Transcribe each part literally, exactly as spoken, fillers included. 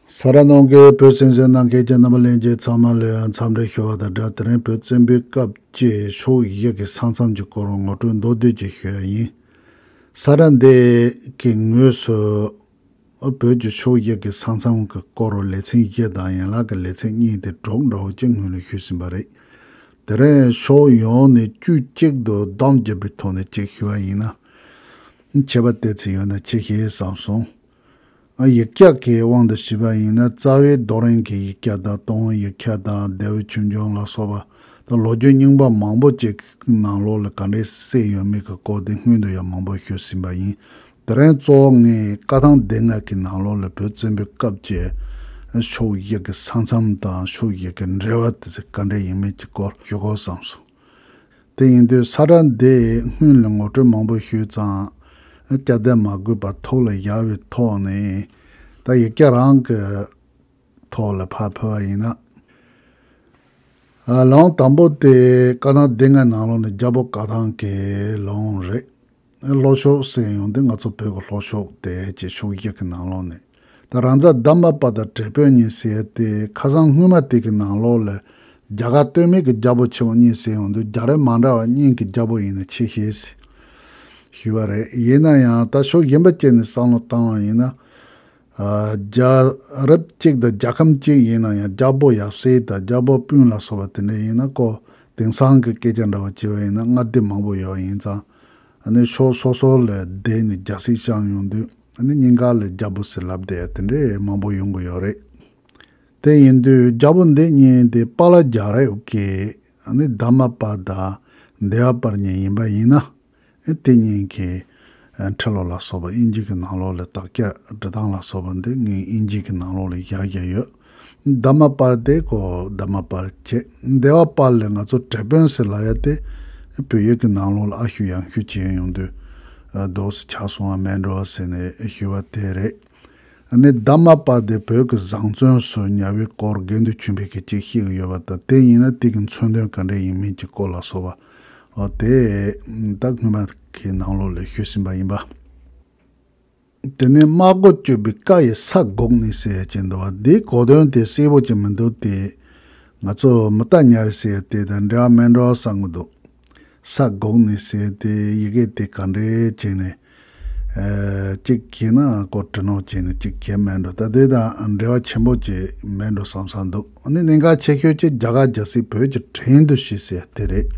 ས་ར་ནང་གི་བོད་གསན་གཟིགས་གནང་མཁན་གྱི་རྣམ་པ་ལྷན་རྒྱས་ཚང་མ་ལ་འཚམས་འདྲི་ཞུ་བ་དང་སྦྲགས། དེ་རིང་བོད་བཙན་པོའི་སྐབས་ཀྱི་ཤོག་བུ་བཞི་གི་ས་མཚམས་ཀྱི་སྐོར་ངོ་སྤྲོད་མདོར་བསྡུས་ཅིག་ཞུ་ཡ་ཡིན། ས་ར་འདི་གི་ངོས་སུ་བོད་ཀྱི་ཤོག་བུ་བཞི་གི་ས་མཚམས་ཀྱི་སྐོར་ལེ་ཚན་བཞི་དང་ཡན་ལག་གི་ལེ་ཚན་གཉིས་དེ་གྲོགས་འདྲ་བོ་ཅིག་སྔོན་ལ་ཞུས་ཟིན་པ་རེད། དེ་རིང་ཤོག་བུ་ཡོངས་ནས་བཅུ་གཅིག་དུ་བསྡོམས་བརྒྱབ་པའི་ཐོག་ནས་ཅིག་ཞུ་བ་ཡིན་ན། ཁྱད་པར་དེ་ཚོ་ཡོད་ན་ཆེ་ཤེས་བསམ་སོང་། ཨ། ཡིག་བརྒྱ་གི་དབང་དུ་བྱས་པ་ཡིན་ན། རྩ་བའི་རྡོ་རིང་གི་ཡིག་བརྒྱ་དང་། སྟོང་ཡིག་བརྒྱ་དང་། བདེ་བའི་ཆོས་འབྱུང་ལ་སོགས་པ་དང་། ལོ་རྒྱུས་རྙིང་པ་མང་པོ་ཅིག་གི་ནང་ལོགས་ལ་ག་འདྲས་གསལ་ཡོད་མེད་ཀྱི་སྐོར་དེ་སྔོན་དུ་ཡང་མང་པོ་ཞུས་ཟིན་པ་ཡིན། དེ་རིང་གཙོ་བོ་ངས་བཀའ་ཐང་སྡེ་ལྔ་གི་ནང་ལོགས་ལ་བོད་བཙན་པོའི་སྐབས་ཀྱི་ཤོག་བུ་བཞི་གི་ས་མཚམས་དང་། ཤོག་བུ་བཞི་གི་འབྲེལ་བ་དེ་ཚོ་ག་འདྲས་ཡིན་མིན་གྱི་སྐོར་ཞུ་དགོས་བསམ་སོང་། དེ་ཡིན་དུས་ས་ར་འདི་སྔོན་ལ་ངོ་སྤྲོད་མང་པོ་ཞུས་ཙང་། སྐྱ་བདེ་མ་དགོས་པ་ཐོག་ལ་བཞག་པའི་ཐོག་ནས། ད་ཡིག་བརྒྱ་རང་གི་ཐོག་ལ་ཕར་ཕུལ་བ་ཡིན་ན། ཨ། ལུང་དང་པོ་དེ་བཀའ་ཐང་སྡེ་ལྔའི་ནང་ལོགས་ནས་རྒྱལ་པོ་བཀའ་ཐང་གི་ལུང་རེད། ལྷོ་ཕྱོགས་ཟེར་ཡོང་དུས་ང་ཚོ་བོད་ཀྱི་ལྷོ་ཕྱོགས་དེ་ཀྱི་ཤོག་བུ་བཞི་གི་ནང་ལོགས་ནས། ད་རང་བཙན་དྷརྨ་པ་དང་བྲེ་དཔོན་གཉིས་ཟེར་ཏེ། ཁ་སང་སྔོན་མ་དེ་གི་ནང་ལོགས་ལ་རྒྱ་གར་སྟོད་སྨད་ཀྱི་རྒྱལ་པོ་ཆེན་པོ་གཉིས་ཟེར་ཡོང་དུས། རྒྱལ་རབས་མ་འདྲ་བ་གཉིས་ཀྱི་རྒྱལ་པོ་ཡིན་ན་ཆེ་ཤེས་ཞུས་པ་རེད། ཡིན་ན་ཡང་ད་ཕྱོགས་གཞན་པ་བྱས་ནས་བསམ་བློ་བཏང་བ་ཡིན་ན། ཨ། རྒྱལ་རབས་གཅིག་དང་རྒྱལ་ཁམས་གཅིག་ཡིན་ན་ཡང་། རྒྱལ་པོ་ཡབ་སྲས་དང་རྒྱལ་པོ་སྤུན་ལ་སོགས་པ་དེ་འདྲ་ཡིན་ན། ཁོ་དེང་སང་གི་སྐད་ཆ་འདྲ་བ་བྱས་པ་ཡིན་ན་མངའ་སྡེ་མང་པོ་ཡོད་ཡིན་ཙང་། ཨ་ནི་ཕྱོགས་སོ་སོ་ལ་བསྡད་ནས་རྒྱལ་སྲིད་བསྐྱངས་ཡོང་དུས། ཨ་ནི་གཉིས་ཀ་ལ་རྒྱལ་པོ་ཟེར་ལབ་བསྡད་ཡ་དེ་འདྲ་མང་པོ་ཡོང་གི་ཡོད་རེད། དེ་ཡིན་དུས་རྒྱལ་པོ་འདི་གཉིས་དེ་པཱ་ལགས་རྒྱལ་རབས་ཀྱི། ཨ་ནི་དྷརྨ་པཱ་དང་བདེ་བ་པཱ་གཉིས་ཡིན་པ་ཡིན་ན། ཨ། དེ་གཉིས་ཀྱི་ཁྲི་ལོ་ལ་སོགས་པ་དབྱིན་ཇི་གི་ནང་ལོགས་ལ་དག་ཆ་འབྲི་སྟངས་ལ་སོགས་པ་འདི་ངས་དབྱིན་ཇི་གི་ནང་ལོགས་ལ་བཞག་བཞག་ཡོད། དྷརྨ་པཱ་དེ་ཁོ་དྷརྨ་པཱ་བྱས། བདེ་བ་པཱ་ལ་ང་ཚོ་བྲེ་དཔོན་ཟེར་ལབ་ཡ་དེ་བོད་ཡིག་གི་ནང་ལོགས་ལ་ཨ་ཤུ་ཡང་ཤུ་བྱས་ཡོང་དུས། ཨ། འདུག་སེ་ཆགས་སོང་བ་མེད་འགྲོ་ཟེར་ནས་ཞུས་པ་དེ་རེད། ཨ་ནི་དྷརྨ་པཱ་དེ་བོད་ཀྱི་བཟང་བཙོན་སུ་ཉར་བའི་སྐོར་དགེ་འདུན་ཆོས་འཕེལ་གྱིས་ཅིག་བཤད་ཀྱི་ཡོད་པ་དང་། དེ་ཡིན་ན་དེ་གི་མཚོན་དོན་ག་འདྲ་ཡིན་མིན་གྱི་སྐོར་ལ་སོགས་པ། འོ། དེ་ད་སྔོན་མ་གི་ནང་ལོགས་ལ་ཞུས་ཟིན་པ་ཡིན་པ། དེ་ནས་སྨྲ་སྒོ་གཅོད་པའི་བཀའ་ཡི་ས་སྒོག་ནས་ཟེར་གྱི་འདུག་པ། འདིའི་གོ་དོན་དེ་གསལ་པོ་ཅིག་མི་འདུག་སྟེ། ང་ཚོ་མི་རྟ་ཉར་ཟེར་དེ་དང་འབྲེལ་བ་མེད་འགྲོ་བསམ་གྱི་འདུག། ས་སྒོག་ནས་ཟེར་དེ་ཡི་གེ་དེ་ག་འདྲས་བྱས་ནས། ཨ། གཅིག་བྱས་ན་ཁོ་བྲིས་ནོ་བྱས་ནས་གཅིག་བྱས་མེད་འགྲོ། ད་དེ་དང་འབྲེལ་བ་ཆེན་པོ་ཅིག་མེད་འགྲོ་བསམ་བསམ་འདུག། ཨ་ནི་གནད་འགག་ཆེ་ཤོས་ཅིག་རྒྱ་གར་རྒྱལ་སྲིད་བོད་ཀྱི་བྲན་དུ་བྱས་ཟེར་དེ་རེད།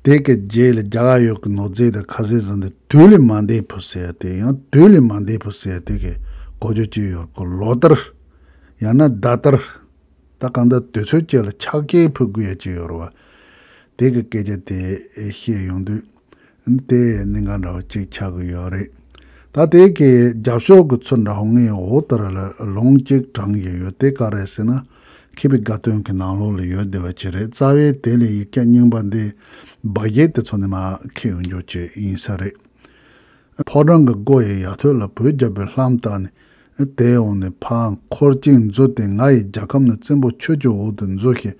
དེ་གི་རྗེས་ལ་རྒྱ་གར་ཡུལ་གྱི་ནོར་རྫས་དང་ཁ་ཟས་ཟིན་ཏེ། དུས་ལས་མ་འདས་བུ་ཟེར་དེ། ཡང་དུས་ལས་མ་འདས་བུ་ཟེར་དེ་གི་གོ་རྒྱུ་ཅིག་ཡོད། ཁོ་ལོ་ལྟར། ཡང་ན་ཟླ་ལྟར། ད་གང་ལྟར་དུས་ཚོད་གཅིག་ལ་ཕྱག་འཁྱེར་ཕུལ་དགོས་ཡ་ཅིག་ཡོད་རེད་བ། དེ་གི་སྐད་ཆ་དེ་བཤད་ཡོང་དུས། དེ་གནད་འགག་འདྲ་བ་ཅིག་ཆགས་ཀྱི་ཡོད་རེད། ད་དེ་གི་རྒྱབ་ཕྱོགས་ཀྱི་ཚུལ་འདྲ་བོ་ངས་འོག་ལྟར་ལ་ལུང་གཅིག་དྲངས་ཡོད་ཡོད། དེ་ག་རེ་ཟེར་ན། མཁས་པའི་དགའ་སྟོན་གྱི་ནང་ལོགས་ལ་ཡོད་བསྡད་པ་ཅིག་རེད། རྩ་བའི་དེ་ལས་ཡིག་ཆ་རྙིང་པ་འདི་སྦ་བཞེད་དེ་ཚོ་ནས་མར་ཁྱེར་ཡོང་རྒྱུ་ཅིག་ཡིན་ས་རེད། ཕོ་བྲང་གི་སྒོ་ཡི་ཡ་ཐོད་ལ། བོད་རྒྱལ་པོའི་ལྷམ་བཏགས་ནས། དེ་འོག་ནས་ཕར་འཁོར་ཅིང་འཛུལ་ཏེ། ང་ཡི་རྒྱལ་ཁམས་ནི་བཙན་པོ་ཁྱོད་ཀྱི་འོག་ཏུ་འཛུལ་ཞིང་།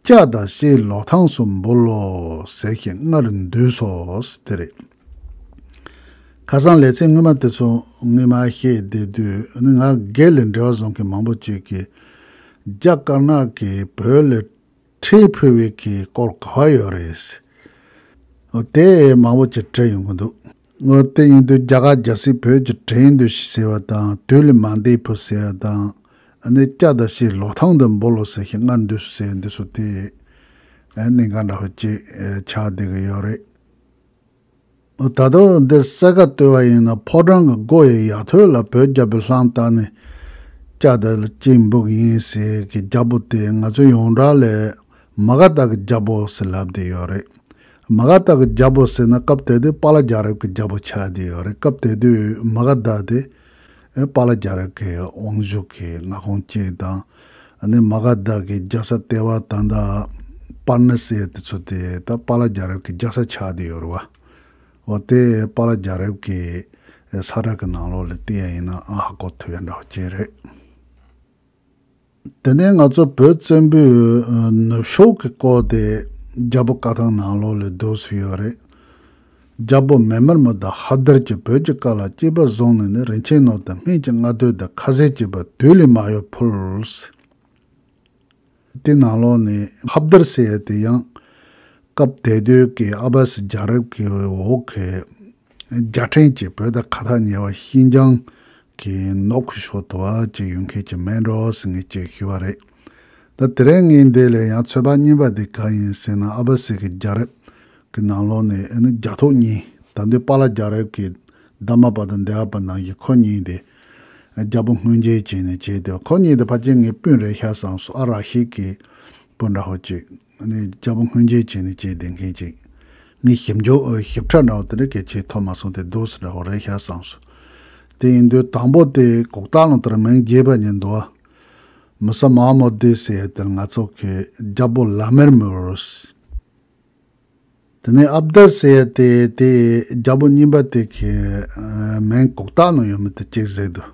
སྐྱ་དང་ཤའི་ལོ་ཐང་སུ་འབུལ་ལོ་ཟེར་ཞིང་སྔར་འདུས་སོ། དེ་རེད། ཁ་སང་ལེ་ཚན་སྔོན་མ་དེ་ཚོ་ངས་མར་བཤད་བསྡད་དུས། ནི་ང་སྒེར་ལ་འབྲེལ་བ་བཟུང་མཁན་མང་པོ་ཅིག་གིས། རྒྱ་དཀར་ནག་གིས་བོད་ལ་ཁྲལ་ཕུལ་བའི་གི་སྐོར་ག་པར་ཡོད་རེད། འོ། དེ་མང་པོ་ཅིག་དྲིས་ཡོང་གི་འདུག། འོ། དེ་ཡིན་དུས་རྒྱ་གར་རྒྱལ་སྲིད་བོད་ཀྱི་བྲན་དུ་ཟེར་བ་དང་། དུས་ལས་མ་འདས་བུ་ཟེར་བ་དང་། ཨ་ནི་སྐྱ་དང་ཤའི་ལོ་ཐང་དུ་འབུལ་ལོ་ཟེར་ཞིང་སྔར་འདུས་སོ་ཟེར། འདི་ཚོ་དེ་གནད་འགག་འདྲ་བ་ཅིག་ཆགས་བསྡད་ཀྱི་ཡོད་རེད། ད་དུང་འདི་གསལ་ཁ་བཏོད་པ་ཡིན་ན། ཕོ་བྲང་གི་སྒོ་ཡི་ཡ་ཐོད་ལ་བོད་རྒྱལ་པོའི་ལྷམ་བཏགས་ནས། སྐྱ་དང་ཤའི་འབུལ་ཡིན་ཟེར་གྱི་རྒྱལ་པོ་དེ་ང་ཚོ་ཡོངས་གྲགས་ལ་མ་ག་དྷ་གི་རྒྱལ་པོ་ཟེར་ལབ་བསྡད་ཡོད་རེད། མ་ག་དྷ་གི་རྒྱལ་པོ་ཟེར་ན་སྐབས་དེ་དུས་པཱ་ལགས་རྒྱལ་རབས་ཀྱི་རྒྱལ་པོ་ཆགས་བསྡད་ཡོད་རེད། སྐབས་དེ་དུས་མ་ག་དྷ་དེ་ཨེ་པཱ་ལགས་རྒྱལ་རབས་ཀྱི་དབང་ཤུགས་ཀྱི་མངའ་ཁོངས་གཅིག་དང་། ཨ་ནི་མ་ག་དྷ་གི་རྒྱལ་ས་ལྟེ་བ་ད་ལྟ་པར་ཎ་ཟེར་དེ་ཚོ་དེ་ད་པཱ་ལགས་རྒྱལ་རབས་ཀྱི་རྒྱལ་ས་ཆགས་བསྡད་ཡོད་རེད་བ། འོ། དེ་པཱ་ལགས་རྒྱལ་རབས་ཀྱི་ས་བཀྲ་གི་ནང་ལོགས་ལ་བལྟས་ཡ་ཡིན་ན་ཨ་ཧ་གོ་ཐུབ་ཡ་འདྲ་བ་ཅིག་རེད། དེ་ནས་ང་ཚོ་བོད་བཙན་པོའི་ནུབ་ཕྱོགས་ཀྱི་སྐོར་དེ་རྒྱལ་པོ་བཀའ་ཐང་ནང་ལོགས་ལ་འདུག་སེ་ཡོད་རེད། རྒྱལ་པོ་མེ་དམར་མོ་དང་ཧབ་དར་གྱིས་བོད་ཀྱི་བཀའ་ལ་གཅེས་པར་བཟུང་ནས་ནི། རིན་ཆེན་ནོར་དང་སྨན་གྱི་མངའ་སྟོད་དང་། ཁ་ཟས་གཅེས་པ་དུས་ལས་མ་ཡོལ་ཕུལ། དེ་ནང་ལོགས་ནས་ཧབ་དར་ཟེར་ཡ་དེ་ཡང་སྐབས་དེ་དུས་ཀྱི་ཨ་བ་སི་རྒྱལ་རབས་ཀྱི་འོག་གི་རྒྱལ་ཕྲན་གྱིས་བོད་དང་ཁ་ཐག་ཉེ་བ་ཤིན་ཅང་གི་ནུབ་ཀྱི་ཕྱོགས་དུ་བ་ཅིག་ཡོད་མཁན་གྱི་མེ་འགྲོ་ཟེར་མཁན་ཅིག་ཞུས་པ་རེད། ད་དེ་རིང་ངས་འདི་ལ་ཡང་ཚོད་དཔག་རྙིང་པ་དེ་གང་ཡིན་ཟེར་ན། ཨ་བ་སི་གི་རྒྱལ་རབས་ཀྱི་ནང་ལོགས་ནས་ཨ་ནི་རྒྱལ་ཐོབ་གཉིས། ད་འདི་པཱ་ལགས་རྒྱལ་རབས་ཀྱི་དྷརྨ་པ་དང་བདེ་བ་པ་ནང་བཞིན་ཁོ་གཉིས་དེ་རྒྱལ་པོ་སྔོན་རྗེས་བྱས་ནས་བྱས་ཏེ། ཁོ་གཉིས་དེ་ཕལ་ཆེར་ངའི་སྤུན་རེད་ཤག་བསམ་སོང་། ཨ་ར་ཤི་གི་བུ་འདྲ་བོ་ཅིག་ཨ་ནི་རྒྱལ་པོ་སྔོན་རྗེས་བྱས་ནས་བྱས་བསྡད་མཁན་ཅིག་ངས་ཞིབ་འཇུག་ཨ་ཞིབ་ཕྲ་འདྲ་བོ་དེ་འདྲ་གལ་ཆེ་ཐོབ་མ་སོང་། དེ་འདུག་སེ་འདྲ་བོ་རེད་ཤག་བསམ་སོང་། དེ་ཡིན་དུས་དང་པོ་དེ་གོག་ཏག་ནང་ལྟར་མིང་རྒྱས་པ་ཉིད་འདུག་མི་ས་མ་མོ་དེ་ཟེར་ཡ་དེ་ང་ཚོ་གི་རྒྱལ་པོ་ལ་མེར་མོར། དེ་ནས་ཨབ་དར་ཟེར་ཡ་དེ་དེ་རྒྱལ་པོ་གཉིས་པ་དེ་གི་ཨ་མིང་གོག་ཏག་ནང་ཡོད་མེད་དེ་གཅིག་ཟེར་འདུག་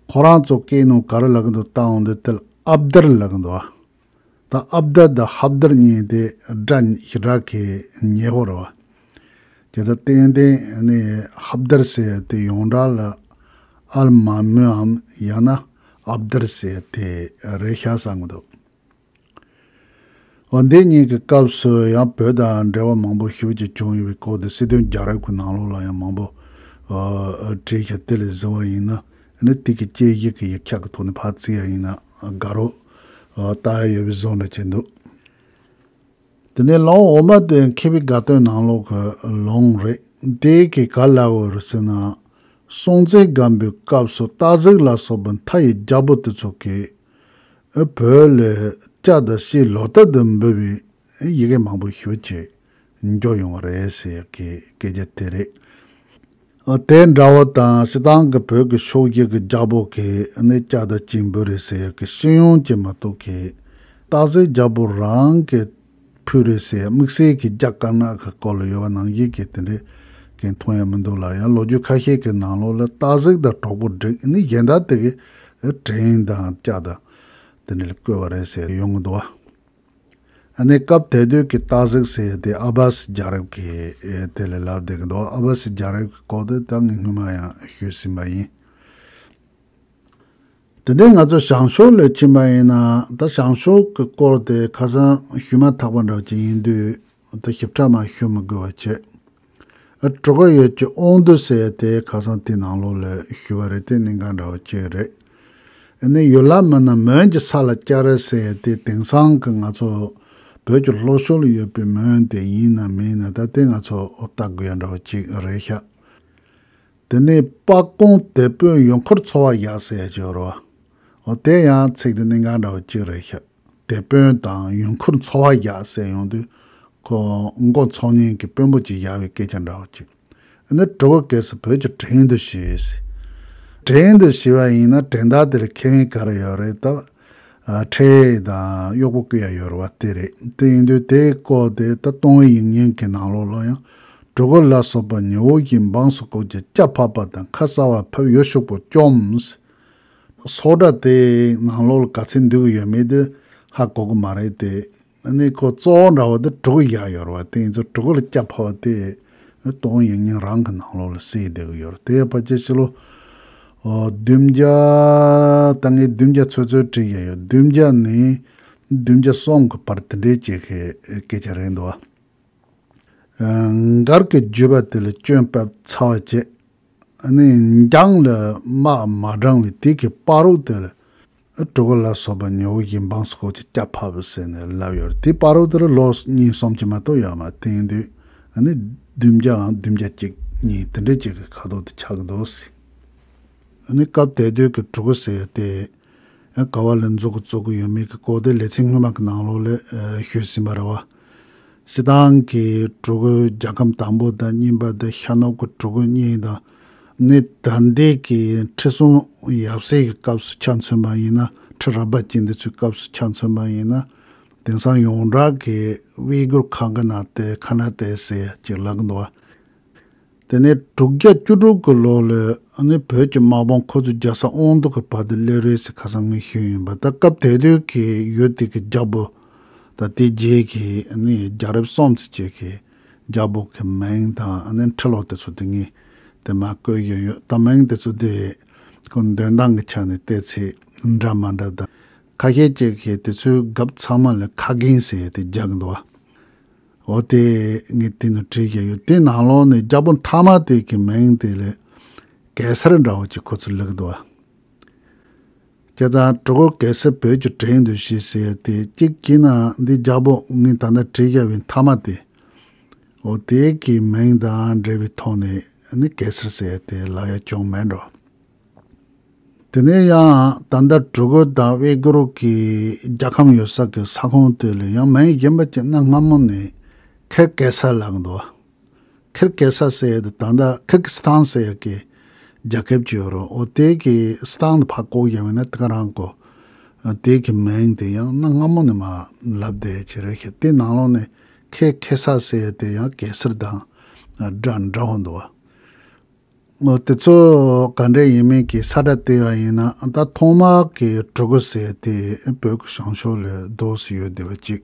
ཁོ་རང་ཚོ་སྐད་ནང་ག་རེ་ལབ་གི་འདུག་བལྟ་འོང་དུས་དེ་ལ་ཨབ་དར་ལབ་གི་འདུག་ད་ཨབ་དར་དང་ཧབ་དར་གཉིས་དེ་སྒྲ་ཞེ་དྲག་གི་ཉེ་བོ་རེད་བ། དེ་ད་ཏན་ཏན་ནི་ཧབ་དར་ཟེར་ཡ་དེ་ཡོངས་གྲགས་ལ་ཨལ་མ་མོའམ་ཡང་ན་ཨབ་དར་ཟེར་ཡ་དེ་རེད་ཤག་བསམ་གི་འདུག་འོ་འདི་གཉིས་ཀྱི་སྐབས་སུ་ཡང་བོད་དང་འབྲེལ་བ་མང་པོ་ཞེ་པོ་ཅིག་བྱུང་ཡོད་པའི་སྐོར་དེ་སྲིད་དོན་རྒྱལ་རབས་ཀྱི་ནང་ལོགས་ལ་ཡང་མང་པོ་ཨ་བྲིས་ཤག་དེ་ལས་གཟིགས་པ་ཡིན་ན་ནི་དེ་གི་དཔྱད་གཞི་གི་ཡིག་ཆ་གི་ཐོག་ནས་ཕར་བརྩིས་ཡ་ཡིན་ན་དགའ་རབ་ཨ་ལྟ་ཡ་ཡོད་པའི་བཟོ་འདྲ་ཅིག་འདུག་དེ་ནས་ལུང་འོག་མ་དེ་མཁས་པའི་དགའ་སྟོན་ནང་ལོགས་ཀྱི་ལུང་རེད། དེ་གི་ག་ལབ་ཡོད་རེད་ཟེར་ན། སྲོང་བཙན་སྒམ་པོའི་སྐབས་སུ་སྟག་གཟིག་ལ་སོགས་པའི་མཐའ་ཡི་རྒྱལ་པོ་དེ་ཚོ་གིས་བོད་ལ་ལྕགས་དང་ཤེལ་ལོ་ལྟར་དུ་འབུལ་བའི་ཡི་གེ་མང་པོ་ཞེ་པོ་ཅིག་འབྱོར་ཡོང་བ་རེད་ཟེར་ཡག་གི་སྐད་ཆ་དེ་རེད། ཨ་དེ་འདྲ་བོ་དང་སྤྱིར་བཏང་གི་བོད་ཀྱི་ཕྱོགས་བཞི་གི་རྒྱལ་པོ་གིས་ནི་ལྕགས་དང་ཅིག་འབུལ་རེད་ཟེར་ཡག་གི་ཤེས་ཡོན་ཅིག་མ་གཏོགས་གི་སྟག་གཟིག་རྒྱལ་པོ་རང་གི་ཕུལ་རེད་ཟེར་དམིགས་བསལ་གྱི་རྒྱ་དཀར་ནག་གི་སྐོར་ལ་ཡོད་པ་ནང་བཞིན་གྱི་དེ་འདྲའི་གི་མཐོང་ཡ་མི་འདུག་ལ། ཡང་ལོ་རྒྱུས་ཁ་ཤས་ཀྱི་ནང་ལོགས་ལ་སྟག་གཟིག་དང་གྲོགས་པོ་བསྒྲིགས་ནི་གཞན་དག་དེ་གི་བྲན་དང་ལྕགས་དང་དེ་འདྲ་ལ་བཀོལ་བ་རེད་ཟེར་ཡོང་གི་འདུག་བ། ཨ་ནི་སྐབས་དེ་དུས་ཀྱི་སྟག་གཟིག་ཟེར་དེ་ཨ་བ་སི་རྒྱལ་རབས་ཀྱི་དེ་ལ་ལབ་བསྡད་ཀྱི་འདུག་ཨ་བ་སི་རྒྱལ་རབས་ཀྱི་སྐོར་དེ་ད་ངས་སྔོན་མ་ཡང་ཞུས་ཟིན་པ་ཡིན། དེ་ནས་ང་ཚོ་བྱང་ཕྱོགས་ལ་ཕྱིན་པ་ཡིན་ན། ད་བྱང་ཕྱོགས་ཀྱི་སྐོར་དེ་ཁ་སང་ཞུས་མ་ཐག་པ་འདྲ་བ་ཅིག་ཡིན་དུས་ད་ཞིབ་ཕྲ་མ་ཞུ་མི་དགོས་པ་བྱས། ཨ་གྲུ་གུ་ཡོད་ཀྱི་དབང་འདུས་ཟེར་དེ་ཁ་སང་དེ་ནང་ལོགས་ལ་ཞུས་པ་རེད། དེ་གནད་འགག་འདྲ་བ་ཅིག་རེད། ཨ་ནི་ཡུལ་ལྷ་མིན་ན་མོན་གྱི་ས་ལ་སྐྱ་རེངས་ཟེར་དེ་དེང་སང་གི་ང་ཚོ་བོད་ཀྱི་ལྷོ་ཕྱོགས་ལ་ཡོད་པའི་མོན་དེ་ཡིན་ན་མིན་ན་ད་དེ་ང་ཚོ་ལྟ་དགོས་ཡ་འདྲ་བ་ཅིག་རེད་ཤག་དེ་ནས་དཔལ་ཀོང་དེད་དཔོན་ཡུལ་འཁོར་འཚོ་བ་ཡག་ཟེར་ཡ་ཅིག་ཡོད་རེད་བ། འོ་དེ་ཡང་ཚིག་དེ་གནད་འགག་འདྲ་བ་ཅིག་རེད་ཤག་དེད་དཔོན་དང་ཡུལ་འཁོར་འཚོ་བ་ཡག་ཟེར་ཡོང་དུས་ཁོ་མགོ་འཚོ་མཁན་གྱི་དཔོན་པོ་ཅིག་ཡག་པའི་སྐད་ཆ་འདྲ་བ་ཅིག་ཨ་ནི་གྲུ་གུ་གེ་སར་བོད་ཀྱི་བྲན་དུ་བྱས། བྲན་དུ་བྱས་པ་ཡིན་ན་བྲན་བདག་དེ་ལ་ཁེ་ཕན་ག་རེ་ཡོད་རེད་ད། ཨ་ཁྲལ་དང་གཡོག་པོ་བསྐུར་ཡ་ཡོད་རེད་བ་དེ་རེད། དེ་ཡིན་དུས་དེའི་སྐོར་དེ་ད་སྟོང་བའི་ཡིག་རྙིང་གི་ནང་ལོགས་ལ་ཡང་གྲུ་གུ་ལ་སོགས་པ་ཉི་འོད་བཞིན་འབངས་སུ་བཀོད་ཅིང་། སྐྱ་ཕབ་པ་དང་ཁ་གསར་བ་ཕབ་ཡུལ་ཕྱུག་པོ་བཅོམ། སོགས་སྒྲ་དེའི་ནང་ལོགས་ལ་ག་ཚོད་འདུས་ཀྱི་ཡོད་མེད་དེ་ཧ་གོ་གི་མ་རེད་དེ། ཨ་ནི་ཁོ་གཙོ་བོ་འདྲ་བ་དེ་གྲུ་གུ་བཞག་ཡོད་རེད་བ། དེ་ཡིན་ཙང་གྲུ་གུ་ལ་སྐྱ་ཕབ་པ་དེ་སྟོང་ཡིག་རྙིང་རང་གི་ནང་ལོགས་ལ་གསལ་བསྡད་ཀྱི་ཡོད་རེད། དེ་ཕལ་ཆེར་ཕྱི་ལོ་ཨོ་བདུན་བརྒྱ་ད་ངས་བདུན་བརྒྱ་ཚོད་ཚོད་བྲིས་ཡ་ཡོད། བདུན་བརྒྱ་ནས་བདུན་བརྒྱ་གསུམ་གྱི་བར་དེ་འདྲའི་ཅིག་གི་སྐད་ཆ་རེད་འདུག་བ། ཨ་མགར་གྱི་བརྒྱུད་པ་དེ་ལ་སྐྱོན་བབས་ཚར་བ་བྱས། ཨ་ནི་འཇང་ལ་དམག་མ་དྲངས་པའི་དེ་གི་བར་དུ་དེ་ལ་ཨ་གྲུ་གུ་ལ་སོགས་པ་ཉི་འོད་བཞིན་འབངས་སུ་བཀོད་ཅིང་སྐྱ་ཕབ་པ་ཟེར་ནས་ལབ་ཡོད་རེད། དེ་བར་དུ་དེར་ལོ་གཉིས་གསུམ་གྱི་མ་གཏོགས་ཡོད་མ་རེད། དེ་ཡིན་དུས་ཨ་ནི་བདུན་བརྒྱའམ་བདུན་བརྒྱ་གཅིག་གཉིས་དེ་འདྲའི་ཅིག་གི་ཁ་ཐོག་ཏུ་ཆགས་ཀྱི་འདུག་ཟེར། ཨ་ནི་སྐབས་དེ་དུས་ཀྱི་གྲུ་གུ་ཟེར་ཡ་དེ་ཨ་ག་བ་ལ་འཛུགས་ཀྱི་བཙུགས་ཀྱི་ཡོད་མེད་ཀྱི་སྐོར་དེ་ལེ་ཚན་སྔོན་མ་གི་ནང་ལོགས་ལ་ཨ་ཞུས་ཟིན་པ་རེད་བ། སྤྱིར་བཏང་གི་གྲུ་གུ་རྒྱལ་ཁམས་དང་པོ་དང་གཉིས་པ་དང་ཤར་ནུབ་ཀྱི་གྲུ་གུ་གཉིས་དང་ནི་ད་ལྟའི་གི་ཁྲི་སྲོང་ཡབ་སྲས་ཀྱི་སྐབས་སུ་ཆ་མཚོན་པ་ཡིན་ན། ཁྲི་རལ་པ་ཅན་འདི་ཚོའི་སྐབས་སུ་ཆ་མཚོན་པ་ཡིན་ན། དེང་སང་ཡོངས་གྲགས་ཀྱི་ཝི་གུར་ཁ་ག་ན་ཏེ་ཁ་ན་ཏེ་ཟེར་ཅིག་ལབ་ཀྱི་འདུག་བ། དེ་ནས་དྲུག་བརྒྱ་བཅུ་དྲུག་གི་ལོ་ལ་ཨ་ནི་བོད་ཀྱི་དམག་དཔུང་ཁོ་ཚོ་རྒྱལ་ས་དབང་འདུས་ཀྱི་བར་དུ་སླེབས་རེད་ཟེར་ཁ་སང་ངས་ཞུས་ཡིན་པ། ད་སྐབས་དེ་དུས་ཀྱི་ཡུལ་དེ་གི་རྒྱལ་པོ་དང་དེ་རྗེས་ཀྱི་ཨ་ནི་རྒྱལ་རབས་གསུམ་ཟེར་བྱས་ཀྱི་ རྒྱལ་པོ་གི་མིང་དང་ཨ་ནི་ཁྲི་ལོ་དེ་ཚོ་དེ་ངས་དེ་མར་བཀོད་ཡོད་ཡོད། ད་མིང་དེ་ཚོ་དེ་ཁོ་འདོན་སྟངས་ཀྱི་ཆ་ནས་བལྟས་ཚེ་འདྲ་མ་འདྲ་དང་། ཁ་ཤས་ཅིག་གིས་དེ་ཚོའི་རྒྱབ་ཚང་མ་ལ་ཁ་རྒན་ཟེར་ཡ་དེ་རྒྱག་གི་འདུག་བ། འོ་དེ་ངས་དེ་ནས་བྲིས་བཞག་ཡོད། དེ་ནང་ལོགས་ནས་རྒྱལ་པོ་མཐའ་མ་དེ་གི་མིང་དེ་ལ་གེ་སར་འདྲ་བོ་ཅིག་ཁོ་ཚོས་ལབ་ཀྱི་འདུག་བ། བྱས་ཙང་གྲུ་གུ་གེ་སར་བོད་ཀྱི་བྲན་དུ་བཞེས་ཟེར་ཡ་དེ་གཅིག་བྱས་ན་འདི་རྒྱལ་པོ་ངས་ད་ལྟ་བྲིས་བཞག་པའི་མཐའ་མ་དེ། འོ་དེ་གི་མིང་དང་འབྲེལ་བའི་ཐོག་ནས་ནི་གེ་སར་ཟེར་ཡ་དེ་ལབ་ཡ་བྱུང་མེད་འགྲོ། དེ་ནས་ཡང་ད་ལྟ་གྲུ་གུ་དང་ཝེ་གུར་གྱི་རྒྱལ་ཁམས་ཡོད་ས་གི་ས་ཁོངས་དེ་ལ་ཡང་མིང་གཞན་པ་ཅིག་གནའ་སྔ་མོ་ནས་ཁེར་གེ་སར་ལབ་ཀྱི་འདུག་ཁེར་གེ་སར་ཟེར་ཡ་དེ་ད་ལྟ་ཁི་ཀི་སི་ཐན་ཟེར་ཡ་གི་རྒྱལ་ཁབ་ཅིག་ཡོད་རེད། འོ་དེ་གི་སི་ཐན་དེ་ཕར་བཀོག་ཡ་ཡིན་ན་དེ་ག་རང་གོ། དེ་གི་མིང་དེ་ཡང་གནའ་སྔ་མོ་ནས་མར་ལབ་བསྡད་ཡ་ཅིག་རེད་ཤག་དེ་ནང་ལོགས་ནས་ཁེར་གེ་སར་ཟེར་ཡ་དེ་ཡང་གེ་སར་དང་འདྲ་འདྲ་བོ་འདུག་བ། འོ་དེ་ཚོ་ག་འདྲ་ཡིན་མིན་གྱི་ས་བཀྲ་བལྟས་པ་ཡིན་ན་ད་ཐོག་མ་གི་གྲུ་གུ་ཟེར་དེ་བོད་ཀྱི་བྱང་ཕྱོགས་ལ་རྡོ་སུ་ཡོད་བསྡད་པ་གཅིག་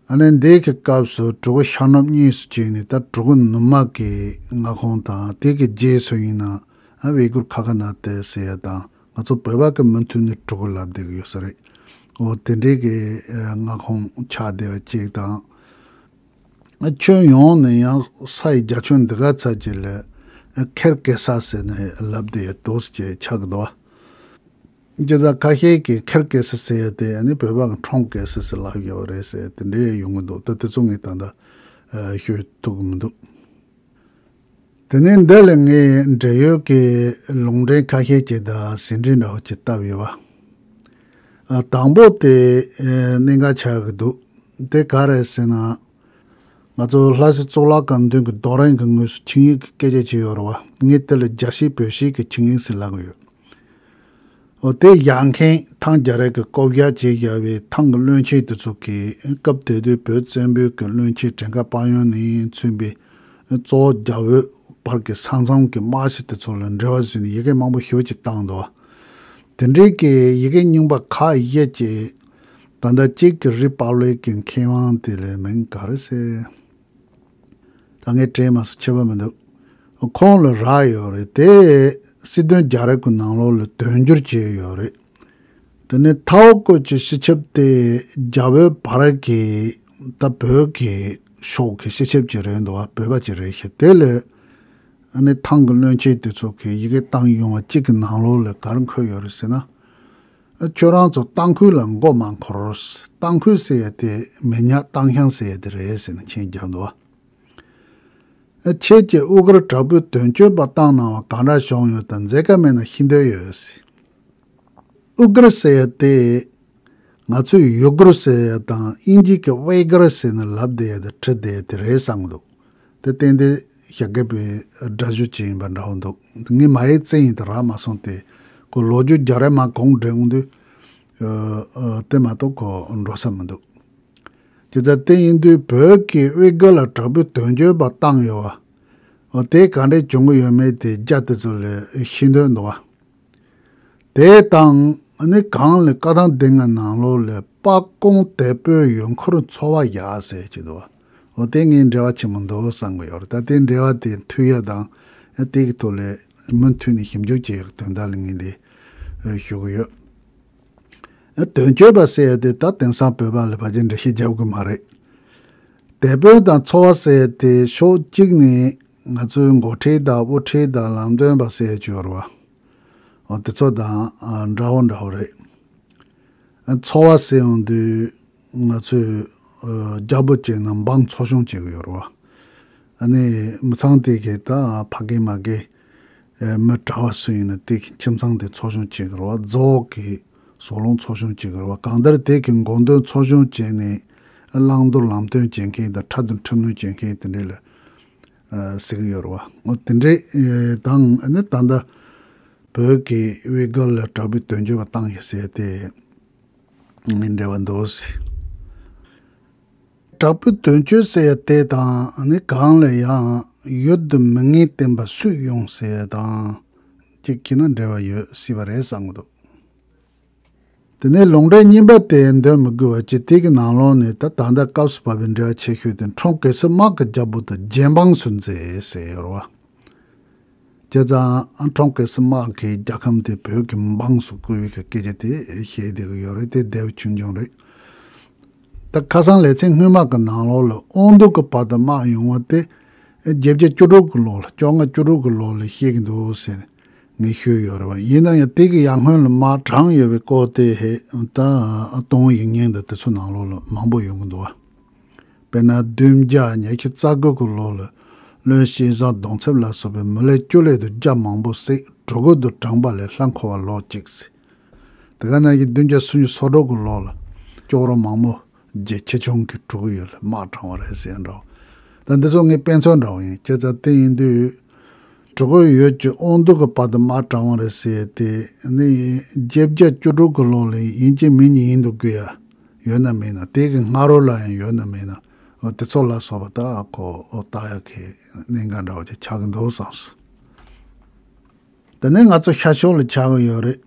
ཨ་ནི་འདི་གི་སྐབས་སུ་གྲུ་གུ་ཤར་ནུབ་གཉིས་སུ་ཕྱེ་ནས་ད་གྲུ་གུ་ནུབ་མ་གི་མངའ་ཁོངས་དང་དེ་གི་རྗེས་སུ་ཡིན་ན་ཨ་ཝེ་གུར་ཁ་ཁ་ན་ཏེ་ཟེར་ཡ་དང་ང་ཚོ་བོད་པ་གི་མུ་མཐུད་ནས་གྲུ་གུ་ལབ་བསྡད་ཀྱི་ཡོད་ས་རེད། འོ་དེ་འདྲའི་གི་མངའ་ཁོངས་ཆགས་བསྡད་པ་གཅིག་དང་། ཁྱོན་ཡོངས་ནས་ཡང་ས་ཡི་རྒྱ་ཁྱོན་འདི་ག་ཚ་ཅིག་ལ་ཁེར་གེ་སར་ཟེར་ནས་ལབ་བསྡད་ཡ་འདུག་ཅེས་ཆགས་ཀྱི་འདུག་བ། བྱས་ཙང་ཁ་ཤས་ཀྱིས་ཁེར་གེ་སར་ཟེར་ཡ་དེ་ནི་བོད་པ་གི་ཁྲོང་གེ་སར་ཟེར་ལབ་ཡོད་རེད་ཟེར་དེ་འདྲའི་ཡོང་གི་འདུག་ད་དེ་ཚོ་ངས་ད་ལྟ་ཤོད་ཐུབ་ཀྱི་མི་འདུག་དེ་ནས་འདི་ལ་ངས་འབྲེལ་ཡོད་ཀྱི་ལུང་འདྲེན་ཁ་ཤས་ཅིག་དང་ཟིན་བྲིས་འདྲ་བོ་ཅིག་བཏབ་ཡོད་པ། དང་པོ་དེ་གནད་འགག་ཆགས་ཀྱི་འདུག་དེ་ག་རེད་ཟེར་ན། ང་ཚོ་ལྷ་སའི་གཙུག་ལག་ཁང་མདུན་གྱི་རྡོ་རིང་གི་ངོས་སུ་ཆིངས་ཡིག་གི་སྐད་ཆ་ཅིག་ཡོད་རེད་བ། ངས་དེ་ལ་རྒྱ་བཤད་བོད་བཤད་ཀྱི་ཆིངས་ཡིག་ཟེར་ལབ་ཀྱི་ཡོད། འོ་དེ་བཞག་མཁན་ཐང་རྒྱལ་རབས་ཀྱིས་བསྐོ་བཞག་བྱས་བཞག་པའི་ཐང་གི་བློན་ཆེན་དེ་ཚོ་གིས་སྐབས་དེ་དུས་བོད་བཙན་པོའི་གི་བློན་ཆེན་བྲན་ཁ་དཔལ་ཡོན་ནས་མཚོན་པའི་གཙོ་བོ་རྒྱ་བོད་བར་གྱི་ས་མཚམས་ཀྱི་དམག་སྤྱི་དེ་ཚོ་ལ་འབྲེལ་བ་བཟོས་ནས་ཡི་གེ་མང་པོ་ཞེ་པོ་ཅིག་བཏང་འདུག་དེ་འདྲའི་གི་ཡི་གེ་རྙིང་པ་ཁག་བཞི་ཅིག་ད་ལྟ་གཅིག་གི་རི་པབ་ལིག་གི་མཁས་དབང་དེ་ལ་མིང་ག་རེ་ཟེར། ད་ངས་དྲན་མ་སོང་ཁྱད་པར་མི་འདུག་ཁོང་ལ་རག་ཡོད་རེད་དེ། སྲིད་དོན་རྒྱལ་རབས་ཀྱི་ནང་ལོགས་ལ་དོན་འགྱུར་བྱས་ཡོད་རེད། དེ་ནས་ཐའོ་ཀོ་ཅི་སྤྱི་ཁྱབ་དེ་རྒྱ་བོད་བར་གྱི་ད་བོད་ཀྱི་ཕྱོགས་ཀྱི་སྤྱི་ཁྱབ་ཅིག་རེད་འདུག་བ། བོད་པ་ཅིག་རེད་ཤག་དེ་ལས་ཨ་ནི་ཐང་གི་བློན་ཆེན་དེ་ཚོ་གིས་ཡི་གེ་བཏང་ཡོང་བ་གཅིག་གི་ནང་ལོགས་ལ་ག་རེ་འཁོད་ཡོད་རེད་ཟེར་ན། ཁྱོད་རང་ཚོ་ཏང་ཁུལ་ལ་མགོ་མ་འཁོར། ཏང་ཁུལ་ཟེར་ཡ་དེ་མི་ཉག་ཏང་ཤང་ཟེར་ཡ་དེ་རེད་ཟེར་ནས་མཆན་བརྒྱབ་འདུག་ཁྱེད་ཀྱིས་ཨུ་གུར་དྲག་པོའི་དོན་གཅོད་པ་བཏང་གནང་བ་ག་འདྲ་བྱུང་ཡོད་དམ་མཛད་ཀ་མེད་ན་ཤེས་འདོད་ཡོད་ཟེར། ཨུ་གུར་ཟེར་ཡ་དེ་ང་ཚོས་ཡུ་གུར་ཟེར་ཡ་དང་དབྱིན་ཇི་གི་ཝེ་གུར་ཟེར་ནས་ལབ་བསྡད་ཡ་དེ་བྲིས་བསྡད་ཡ་དེ་རེད་བསམ་གི་འདུག་དེ་ཏན་ཏན་ཞྭ་སྒབ་པའི་སྒྲ་གཞུག་ཅིག་ཡིན་པ་འདྲ་བོ་འདུག་ངས་མ་ཧེ་བཙན་ཡིན་དུ་རག་མ་སོང་སྟེ། ཁོ་ལོ་རྒྱུས་རྒྱག་རེས་མ་གོང་འདྲེན་འོང་དུས། ཨ་ཨ་དེ་མ་གཏོགས་ཁོ་འགྲོ་ས་མི་འདུག་དེ་ལྟར་དེ་ཡིན་དུས་བོད་ཀྱི་དབུས་སྒར་ལ་དྲག་པོའི་དོན་གཅོད་པ་བཏང་ཡོད་བ། འོ་དེ་ག་འདྲས་བྱུང་གི་ཡོད་མེད་དེ་རྒྱ་དེ་ཚོ་ལ་ཤེས་འདོད་འདུག་བ། དེ་དང་ནི་གང་ལ་བཀའ་ཐང་སྡེ་ལྔ་ནང་ལོགས་ལ་དཔལ་ཀོང་དེ་པོའི་ཡུལ་འཁོར་འཚོ་བ་ཡག་ཟེར་གྱི་འདུག་འོ་དེ་ངས་འབྲེལ་བ་ཆེན་མོ་འདུག་བསམ་གི་ཡོད་རེད། ད་དེ་འབྲེལ་བ་དེ་མཐུད་ཡ་དང་དེ་གི་ཐོག་ལ་མུ་མཐུད་ནས་ཞིབ་འཇུག་བྱེད་ཡག་དོན་དག་ལ་ངས་འདི་ཞུ་གི་ཡོད། དོན་གཅོད་པ་ཟེར་ཡ་དེ་ད་དེང་སང་བོད་པ་ལ་ཕལ་ཆེར་འགྲེལ་བཤད་རྒྱབ་གི་མ་རེད། དེད་དཔོན་དང་ཚོ་བ་ཟེར་ཡ་དེ་ཕྱོགས་གཅིག་ནས་ང་ཚོའི་འགོ་ཁྲིད་དང་དབུ་ཁྲིད་དང་ལམ་སྟོན་པ་ཟེར་ཡ་ཅིག་ཡོད་རེད་བ། འོ་དེ་ཚོ་དང་ཨ་འདྲ་བོ་འདྲ་བོ་རེད། ཚོ་བ་ཟེར་ཡོང་དུས་ང་ཚོས་ཨ་རྒྱལ་པོ་བྱས་ན་འབངས་ཚོ་ཆུང་བྱེད་གི་ཡོད་རེད་བ། ཨ་ནི་མི་ཚང་དེ་གས་ད་ཕ་གི་མ་གི་ཨ་མི་གྲྭ་བ་སུ་ཡིན་ན་དེ་གི་ཁྱིམ་ཚང་དེ་ཚོ་ཆུང་བྱེད་གི་རེད་བ། རྫོགས་ཀྱི་ཟོག་ལུང་ཚོ་ཆུང་བྱེད་གི་རེད་བ། གང་ལྟར་དེ་གི་འགོ་འདོན་ཚོ་ཆུང་བྱས་ནས་བླང་དོར་ལམ་སྟོན་བྱེད་མཁན་དང་ཁྲ་འདོན་ཁྲིམས་གནོན་བྱེད་མཁན་དེ་འདྲས་ལ་ཨ་ཟེར་གི་ཡོད་རེད་བ། འོ་དེ་འདྲས་ཨ་དང་ཨ་ནི་ད་ལྟ་བོད་ཀྱི་དབུས་སྒར་ལ་དྲག་པོའི་དོན་གཅོད་པ་བཏང་ཡོད་ཟེར་དེ་ངས་འབྲེལ་བ་འདུག་ཟེར། དྲག་པོའི་དོན་གཅོད་ཟེར་ཡ་དེ་དང་ནི་གང་ལ་ཡང་ཡུལ་དུ་མི་ངན་བསྟེན་པ་སུས་ཡོང་ཟེར་ཡ་དང་གཅིག་གིས་ན་འབྲེལ་བ་ཡོད་སྲིད་པ་རེད་བསམ་གི་འདུག་དེ་ནས་ལུང་འདྲེན་གཉིས་པ་དེ་འདོན་མི་དགོས་པ་ཅིག་དེ་གི་ནང་ལོགས་ནས་ད་ད་ལྟ་སྐབས་སུ་བབས་པའི་འགྲེལ་བ་ཆེ་ཤོས་དེ་ཁྲོམ་གེ་སར་དམག་གི་རྒྱལ་པོ་དང་རྗེ་འབངས་སུ་མཛད་ཟེར་ཡོད་རེད་བ། བྱས་ཙང་ཁྲོམ་གེ་སར་དམག་གི་རྒྱལ་ཁམས་དེ་བོད་ཀྱི་འབངས་སུ་བཀུར་བའི་སྐད་ཆ་དེ་བཤད་བསྡད་ཀྱི་ཡོད་རེད། དེ་དེབ་ཆུང་ཆུང་རེད། ད་ཁ་སང་ལེ་ཚན་སྔོན་མ་གི་ནང་ལོགས་ལ་དབང་འདུས་ཀྱི་བར་དུ་དམག་ཡོང་བ་དེ་བརྒྱད་བརྒྱ་བཅུ་དྲུག་གི་ལོ་ལ་བཅོ་ལྔ་བཅུ་དྲུག་གི་ལོ་ལ་བཤད་ཀྱི་འདུག་ཟེར་ངས་ཤོད་ཡོད་རེད་བ། ཡིན་ན་ཡང་དེ་གི་ཡར་སྔོན་ལ་དམག་དྲངས་ཡོད་པའི་སྐོར་དེ་ཧེ་ད་དོན་ཡིག་རྙིང་དང་དེ་ཚོ་ནང་ལོགས་ལ་མང་པོ་ཡོང་གི་འདུག་བ། དཔེར་ན་བདུན་བརྒྱ་ཉི་ཤུ་རྩ་དགུ་གི་ལོ་ལ་བློན་སྐལ་བཟང་གདུང་ཚབ་ལ་སོགས་པའི་མི་ལས་བཅུ་ལས་དུ་རྒྱ་མང་པོ་བསད། གྲུ་གུ་དུ་དྲངས་པ་ལས་ལྷ་འཁོར་བ་ལོག་ཅིག་ཟེར། དེ་ག་ནང་བཞིན་བདུན་བརྒྱ་སུམ་ཅུ་སོ་དྲུག་གི་ལོ་ལ་ཅོག་རོ་མང་མོ་རྗེ་ཆེ་ཆུང་གི་དྲུ་གུ་ཡོད་ལ་དམག་དྲངས་པ་རེད་ཟེར་འདྲ་བ། ད་འདི་ཚོ་ངས་དཔེ་མཚོན་འདྲ་བ་ཡིན། བྱས་ཙང་དེ་ཡིན་དུས་དྲུ་གུ་ཡོད་ཀྱི་དབང་འདུས་ཀྱི་བར་དུ་དམག་དྲངས་པ་རེད་ཟེར་ཏེ་ནི་བརྒྱད་བརྒྱ་བཅུ་དྲུག་གི་ལོ་ལ་ཡིན་གཅིག་མིན་གཉིས་ཡིན་དུ་དགོས་ཡ་ཡོད་ན་མེད་ན། དེ་གི་སྔ་རོལ་ལ་ཡང་ཡོད་ན་མེད་ན། འོ་དེ་ཚོ་ལ་སོགས་པ་ད་ཁོ་འོ་ལྟ་ཡ་གི་གནད་འགག་འདྲ་བ་ཅིག་ཆགས་ཀྱི་འདུག་བསམས་སོང་། དེ་ནས་ང་ཚོ་ཤར་ཕྱོགས་ལ་ཆགས་ཀྱི་ཡོད་རེད།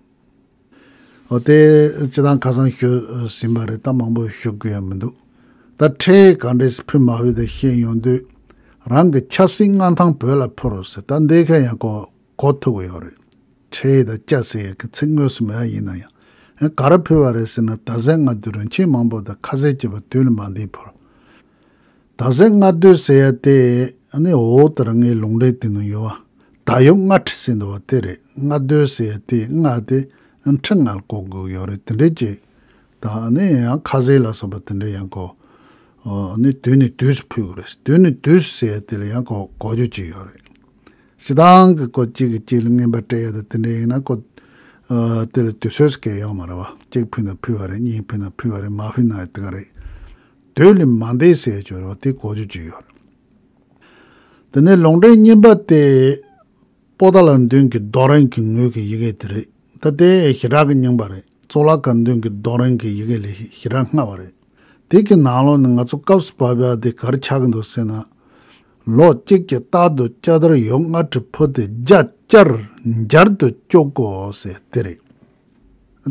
འོ་དེ་སྤྱི་བཏང་ཁ་སང་ཞུས་ཟིན་པ་རེད། ད་མང་པོ་ཞུ་དགོས་ཡ་མི་འདུག་ད་ཁྲལ་ག་འདྲས་ཕུལ་མ་ཕུལ་དེ་བཤད་ཡོང་དུས། རང་གི་ཆབ་སྲིད་མངའ་ཐང་བོད་ལ་ཕུལ་རོགས་ཟེར། ད་འདི་ཁ་ཡང་གོ་གོ་ཐུབ་ཀྱི་ཡོད་རེད། ཁྲལ་དང་སྐྱ་ཟེར་ཡ་གི་ཚིག་དངོས་སུ་མེད་པ་ཡིན་ན་ཡང་། ཨ་ག་རེ་ཕུལ་བ་རེད་ཟེར་ན། ད་ཟན་ལྔ་བདོ་རིན་ཆེན་མང་པོ་དང་ཁ་ཟས་བཅས་པ་དུས་ལ་མ་འདས་ཕུལ། ད་ཟན་ལྔ་བདོ་ཟེར་ཡ་དེ་ཨ་ནི་འོ་ད་རང་ངའི་ལུང་འདྲེན་དེ་ནང་ཡོད་བ། ད་ཡོད་ལྔ་ཁྲི་ཟེར་འདུག་བ་དེ་རེད། ལྔ་བདོ་ཟེར་ཡ་དེ་ལྔ་དེ་ཁྲི་ལྔ་ལ་གོ་དགོས་ཡོད་རེད། དེ་འདྲས་ཀྱི་ད་ཨ་ནི་ཡང་ཁ་ཟས་ལ་སོགས་པ་དེ་འདྲས་ཡང་གོ། ཨ་ནི་དུས་ནས་དུས་སུ་ཕུལ་དགོས་རེད། དུས་ནས་དུས་སུ་ཟེར་ཡ་དེ་ལ་ཡང་གོ་གོ་རྒྱུ་ཅིག་ཡོད་རེད། སྤྱི་བཏང་གི་སྐོར་གཅིག་གིས་གཅིག་ལ་རྔན་པ་སྤྲད་ཡ་དང་དེ་འདྲ་ཡིན་ན་ཁོ། ཨ་དེ་ལ་དུས་ཚོད་སྐྱེལ་ཡོང་མ་རེད་བ། གཅིག་ཕུལ་ན་ཕུལ་བ་རེད། གཉིས་ཕུལ་ན་ཕུལ་བ་རེད། མ་ཕུལ་ན་དེ་ག་རེད། དུས་ལས་མ་འདས་ཟེར་ཡ་ཅིག་ཡོད་རེད་བ། དེ་གོ་རྒྱུ་ཅིག་ཡོད་རེད། དེ་ནས་ལུང་འདྲེན་གཉིས་པ་དེ། པོ་ཏཱ་ལ་མདུན་གྱི་རྡོ་རིང་གི་ངོས་ཀྱི་ཡི་གེ་དེ་རེད། ད་དེ་ཞེ་དྲག་གི་རྙིང་པ་རེད། གཙུག་ལག་ཁང་མདུན་གྱི་རྡོ་རིང་གི་ཡི་གེ་ལས་ཞེ་དྲག་སྔ་བ་རེད། དེ་གི་ནང་ལོགས་ནས་ང་ཚོ་སྐབས་སུ་བབས་ཡ་དེ་ག་རེ་ཆགས་ཀྱི་འདུག་ཟེར་ན། ལོ་གཅིག་གི་རྟག་ཏུ་སྐྱ་དར་ཡོངས་ལྔ་ཁྲི་ཕུལ་ཏེ་རྒྱ་བསྐྱར་འབྱར་དུ་བཅུག་དགོས་ཟེར་དེ་རེད།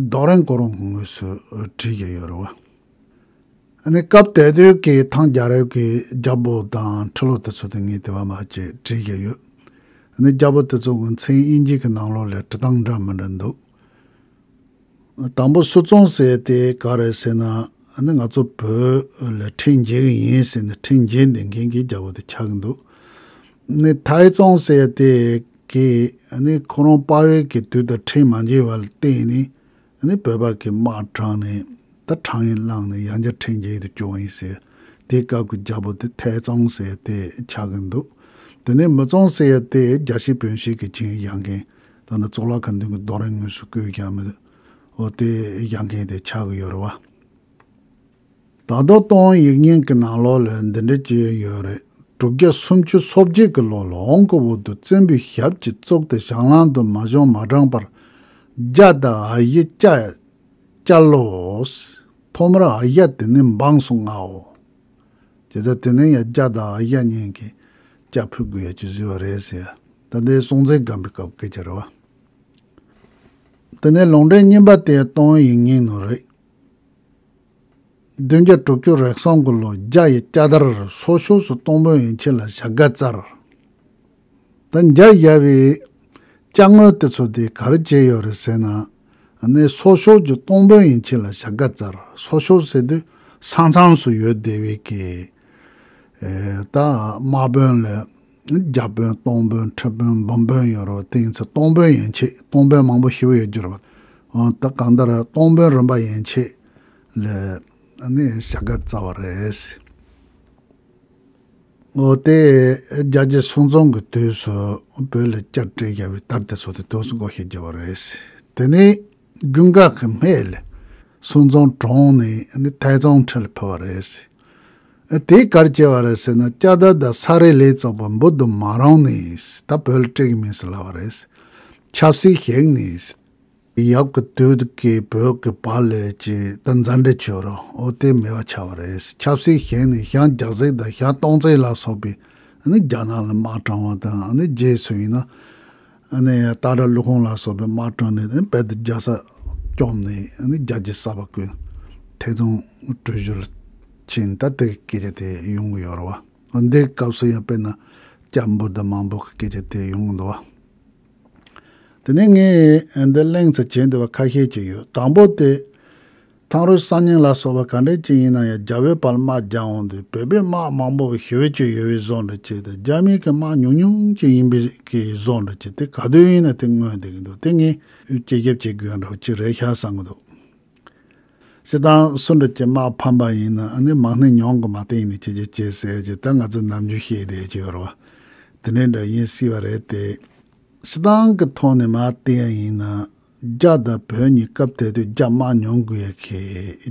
རྡོ་རིང་ཁོ་རང་གི་ངོས་སུ་བྲིས་ཀྱི་ཡོད་རེད་བ། ཨ་ནི་སྐབས་དེ་དུས་ཀྱི་ཐང་རྒྱལ་རབས་ཀྱི་རྒྱལ་པོ་དང་ཁྲི་ལོ་དེ་ཚོ་དེ་ངས་དེ་བ་མ་བྱས་བྲིས་བཞག་ཡོད། ཨ་ནི་རྒྱལ་པོ་དེ་ཚོ་གི་མཚན་དབྱིན་ཇི་གི་ནང་ལོགས་ལ་འབྲི་སྟངས་འདྲ་མི་འདྲ་འདུག་དང་པོ་སུ་བཙོང་ཟེར་དེ་ག་རེ་ཟེར་ན། ཨ་ནི་ང་ཚོ་བོད་ལ་ཁྲལ་འཇལ་གི་ཡིན་ཟེར་ནས་ཁྲལ་འཇལ་འདོད་མཁན་གྱི་རྒྱལ་པོ་དེ་ཆགས་ཀྱི་འདུག་ཨ་ནི་ཐའི་ཙུང་ཟེར་དེ་གི་ཨ་ནི་ཁོ་རང་དཔའ་བོའི་གི་དུས་དང་ཁྲལ་མ་འཇལ་བ་ལ་བརྟེན་ནས། ཨ་ནི་བོད་པ་གི་དམག་དྲངས་ནས་ད་ཁྲང་ཡིག་བླངས་ནས་ཡང་བསྐྱར་ཁྲལ་འཇལ་དུ་བཅུག་པ་ཡིན་ཟེར། དེའི་སྐབས་ཀྱི་རྒྱལ་པོ་དེ་ཐའི་ཙུང་ཟེར་དེ་ཆགས་ཀྱི་འདུག་དེ་ནས་མུའུ་ཙུང་ཟེར་དེ་རྒྱལ་སྲས་བོན་སྲིད་ཀྱི་ཆིངས་ཡིག་བཞག་མཁན། ད་ནི་གཙུག་ལག་ཁང་མདུན་གྱི་རྡོ་རིང་ངོས་སུ་བརྐོས་བཞག་མི་འོ་དེ་བཞག་མཁན་དེ་ཆགས་ཀྱི་ཡོད་རེད་བ། ད་དུང་ཏོང་ཡིག་རྙིང་གི་ནང་ལོགས་ལ་འདི་འདྲ་ཅིག་ཡོད་རེད། དྲུག་བརྒྱ་སུམ་ཅུ་སོ་བརྒྱད་ཀྱི་ལོ་ལ་ཝང་གི་འོག་ཏུ་བཙན་པོའི་ཞབས་ཀྱིས་བཙུགས་ཏེ་བྱང་ལམ་དུ་མ་བྱོན་མ་དྲངས་པར་རྒྱ་དང་ཨ་ཡི་སྐྱ་སྐྱ་ལོ། ཐོག་མར་ཨ་ཡ་དེ་ནི་འབངས་སུ་མངའོ། བྱས་ཙང་དེ་ནས་ཡང་རྒྱ་དང་ཨ་ཡ་གཉིས་ཀྱིས་སྐྱ་ཕུལ་དགོས་ཡ་ཅིག་བཟོས་པ་རེད་ཟེར། ད་ལྟའི་སྲོང་བཙན་སྒམ་པོའི་སྐབས་སྐད་ཆ་རེད་བ། དེ་ནས་ལུང་འདྲེན་གཉིས་པ་དེ་ཏོང་ཡིག་རྙིང་ནང་རེད། བདུན་བརྒྱ་དྲུག་ཅུ་རེ་གསུམ་གྱི་ལོ་རྒྱ་ཡི་སྐྱ་དར་སོག་ཕྱོགས་སུ་སྟོང་དཔོན་ཡན་ཆད་ལ་བྱ་དགའ་སྩལ། ད་འཇའ་བཞར་བའི་སྐྱ་དངོས་དེ་ཚོ་དེ་ག་རེ་བྱས་ཡོད་རེད་ཟེར་ན། ཨ་ནི་སོག་ཕྱོགས་ཀྱི་སྟོང་དཔོན་ཡན་ཆད་ལ་བྱ་དགའ་སྩལ། སོག་ཕྱོགས་ཟེར་དུས་ས་མཚམས་སུ་ཡོད་བསྡད་པའི་གི་ཨེ་ད་དམག་དཔོན་ལ་རྒྱ་དཔོན་སྟོང་དཔོན་ཁྲི་དཔོན་འབུམ་དཔོན་ཡོད་རེད་བ། དེ་ཡིན་ཚེ་སྟོང་དཔོན་ཡན་ཆད་སྟོང་དཔོན་མང་པོ་ཞེ་པོ་ཡོད་རྒྱུ་རེད་བ། ཨང་ད་གང་ལྟར་སྟོང་དཔོན་རིམ་པ་ཡན་ཆད་ལ་ཨ་ནི་བྱ་དགའ་སྩལ་བ་རེད། འོ་དེ་རྒྱལ་རྒྱུད་སྲོང་བཙན་གྱི་དུས་སུ་བོད་ལ་བསྐྱར་སྤྲད་བཞག་པའི་དར་དེ་ཚོ་དེ་དུས་སུ་བགོ་བཤའ་བརྒྱབ་པ་རེད། དེ་ནས་དགུན་ཁ་གི་སྨད་ལ་སྲོང་བཙན་གྲོངས་ནས་ནི་ཐའི་ཙུང་ཁྲི་ལ་ཕེབས་པ་རེད། དེས་ག་རེ་བྱས་པ་རེད་ཟེར་ན། སྐྱ་དར་དང་ས་རཱ་ལས་བཙོག་པ་འབུ་དུ་མ་རུང་ནས་ད་བོད་ལ་སྤྲད་གི་མིན་ཟེར་ལབ་པ་རེད། ཆབ་སྲིད་ཞིག་ནས། ཡབ་ཀྱི་དུས་ཀྱི་བོད་ཀྱི་བར་ལ་ཅིག་ད་མཛའ་འབྲེལ་བྱོས་རོགས་འོ་དེ་མེད་པ་ཆགས་པ་རེད། ཆབ་སྲིད་ཞིག་ནས་ཞང་རྒྱལ་བརྩེགས་དང་ཞང་སྟོང་བརྩེགས་ལ་སོགས་པའི་ཨ་ནི་རྒྱ་ནག་ལ་དམག་དྲངས་པ་དང་། ཨ་ནི་རྗེས་སུ་ཡིན་ན་ཨ་ནི་སྟག་སྒྲ་ཀླུ་ཁོང་ལ་སོགས་པའི་དམག་དྲངས་ནས་ཨ་ནི་བོད་དུ་རྒྱལ་ས་ བཅོམ་ནས་ནི་རྒྱ་རྗེ་ས་པ་ཀུན་ཐེ་ཚོམ་གྲོལ་གཞུག་ལ་ཕྱིན། ད་དེ་སྐད་ཆ་དེ་ཡོང་གི་ཡོད་རེད་བ། འདི་སྐབས་སུ་ཡང་དཔེར་ན་སྐྱབས་འབུལ་དང་མང་པོ་གི་སྐད་ཆ་དེ་ཡོང་གི་འདུག་བ། དེ་ནས་ངས་འདི་གླེང་ཚར་བྱས་འདུག་བ། ཁ་ཤས་ཅིག་ཡོད། དང་པོ་དེ། ཐང་རུས་གསར་རྙིང་ལ་སོགས་པ་ག་འདྲ་ཅིག་ཡིན་ན་ཡང་རྒྱ་བོད་བར་དམག་རྒྱག་འོང་དུས་བོད་པའི་དམག་མང་པོ་ཞེ་པོ་ཅིག་ཡོད་པའི་བཟོ་འདྲ་ཅིག་དང་། རྒྱ་མི་གི་དམག་ཉུང་ཉུང་ཅིག་ཡིན་པའི་གི་བཟོ་འདྲ་ཅིག་དེ་ག་དུས་ཡིན་ན་དེ་མངོན་བསྡད་ཀྱི་འདུག་དེ་ངས་དཔྱད་ཞིབ་བྱེད་དགོས་འདྲ་བོ་ཅིག་རེད་ཤག་བསམ་གྱི་འདུག་སྤྱིར་བཏང་སུ་འདྲ་ཅིག་དམག་ཕམ་པ་ཡིན་ན་ཨ་ནི་མང་སྣེ་ཉུང་གི་མ་བསྟན་ནས་ཅི་ཅི་བྱེད་ཟེར་ཅིག་ད་ང་ཚོ་ནམ་རྒྱུན་བཤད་བསྡད་ཀྱི་ཡོད་རེད་བ། དེ་འདྲ་འདྲ་ཡིན་སྲིད་པ་རེད་དེ། སྤྱིར་བཏང་གི་ཐོག་ནས་མར་བལྟས་ཡ་ཡིན་ན། རྒྱ་དང་བོད་གཉིས་སྐབས་དེ་དུས་རྒྱ་དམག་ཉུང་དགོས་ཡ་གི་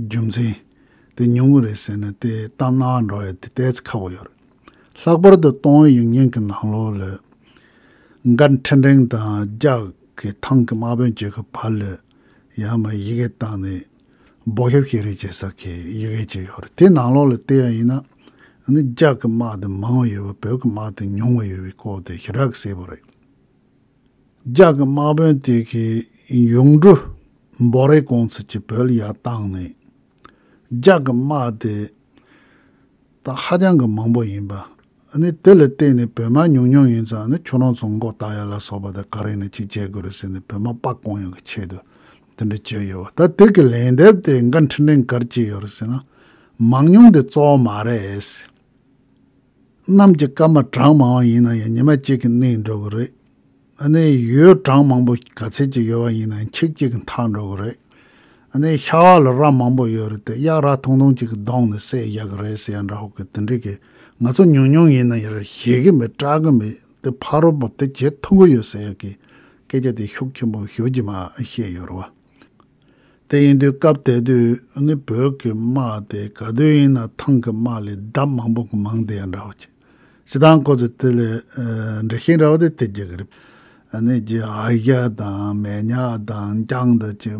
རྒྱུ་མཚན་དེ་ཉུང་ངུ་རེད་ཟེར་ན་དེ་གཏམ་ནང་འགྲོ་ཡ་དེ་ཏོག་ཙམ་ཁག་པོ་ཡོད་རེད། ལྷག་པར་དུ་ཏོང་ཡིག་རྙིང་གི་ནང་ལོགས་ལ་མགར་ཁྲི་འབྲིང་དང་རྒྱ་གི་ཐང་གི་དམག་དཔོན་གཅིག་གི་བར་ལ་ཡང་མ་ཡི་གེ་བཏང་ནས་འབོ་ཞབས་ཞེ་རེ་བྱེད་ས་གི་ཡི་གེ་ཅིག་ཡོད་རེད། དེ་ནང་ལོགས་ལ་བལྟས་ཡ་ཡིན་ན་ཨ་ནི་རྒྱ་གི་དམག་དེ་མང་བ་ཡོད་པ་བོད་ཀྱི་དམག་དེ་ཉུང་བ་ཡོད་པའི་སྐོར་དེ་ཞེ་དྲག་གི་གསལ་པོ་རེད། རྒྱ་གི་དམག་དཔོན་དེ་གིས་ཡུང་གྲུ་འབོ་རའི་ཀོང་ཚུ་གཅིག་བོད་ལ་ཡར་བཏང་ནས་རྒྱ་གི་དམག་དེ་ད་ཧ་ཅང་གི་མང་པོ་ཡིན་པ། ཨ་ནི་དེ་ལ་བརྟེན་ནས་བོད་དམག་ཉུང་ཉུང་ཡིན་ཙང་ཨ་ནི་ཁྱོད་རང་ཚོ་མགོ་བཏགས་ཡ་ལ་སོགས་པ་དང་ག་རེ་ནས་ཅིག་བྱེད་དགོས་རེད་ཟེར་ནས་བོད་དམག་སྤར་བཀོང་ཡག་གི་ཆེད་དུ་དེ་འདྲ་བྱས་ཡོད་པ། ད་དེ་གི་ལན་འདེབས་དེ་མགར་ཁྲི་འབྲིང་ག་རེ་བྱས་ཡོད་རེད་ཟེར་ན། མང་ཉུང་དེ་གཙོ་བོ་མ་རེད། གནམ་གྱི་སྐར་མ་གྲངས་མང་བ་ཡིན་ན་ཡང་ཉི་མ་གཅིག་གིས་གནས་འགྲོ་གི་རེད། ཨ་ནི་ཡོས་གྲངས་མང་པོ་ག་ཚད་ཅིག་ཡོད་པ་ཡིན་ན་ཡང་ཚིགས་གཅིག་གིས་འཐག་འགྲོ་གི་རེད། ཨ་ནི་ཤ་བ་ལ་ར་མང་པོ་ཡོད་རེད་དེ་གཡག་ར་ཐུང་ཐུང་གཅིག་གིས་བརྡུངས་ནས་བསད་ཡག་གི་རེད་ཟེར་ཡ་འདྲ་བོ་གི་དེ་འདྲ་གི། ང་ཚོ་ཉུང་ཉུང་ཡིན་ན་ཡང་བཞེས་གི་མེད་སྐྲག་གི་མེད་དེ་ཕ་རོལ་པོ་དེ་བྱེད་ཐུབ་གི་ཡོད་ཟེར་ཡག་གི་སྐད་ཆ་དེ་ཤུགས་ཆེན་པོ་ཞེ་པོ་ཅིག་མར་བཤད་ཡོད་རེད་བ། དེ་ཡིན་དུས་སྐབས་དེ་དུས་ནི་བོད་ཀྱི་དམག་དེ་ག་དུས་ཡིན་ན་ཐང་གི་དམག་ལས་ལྡབ་མང་པོ་གི་མང་དེ་ཡང་འདྲ་བ་ཅིག་སྤྱིར་བཏང་ཁོ་ཚོས་དེ་ལས་འགྲེལ་བཤད་འདྲ་བ་དེ་དེ་རྒྱག་གི་རེད། ཨ་ནི་རྗེ་ཨ་ཡ་དང་མེ་ཉག་དང་རྐྱང་དང་ཅིག་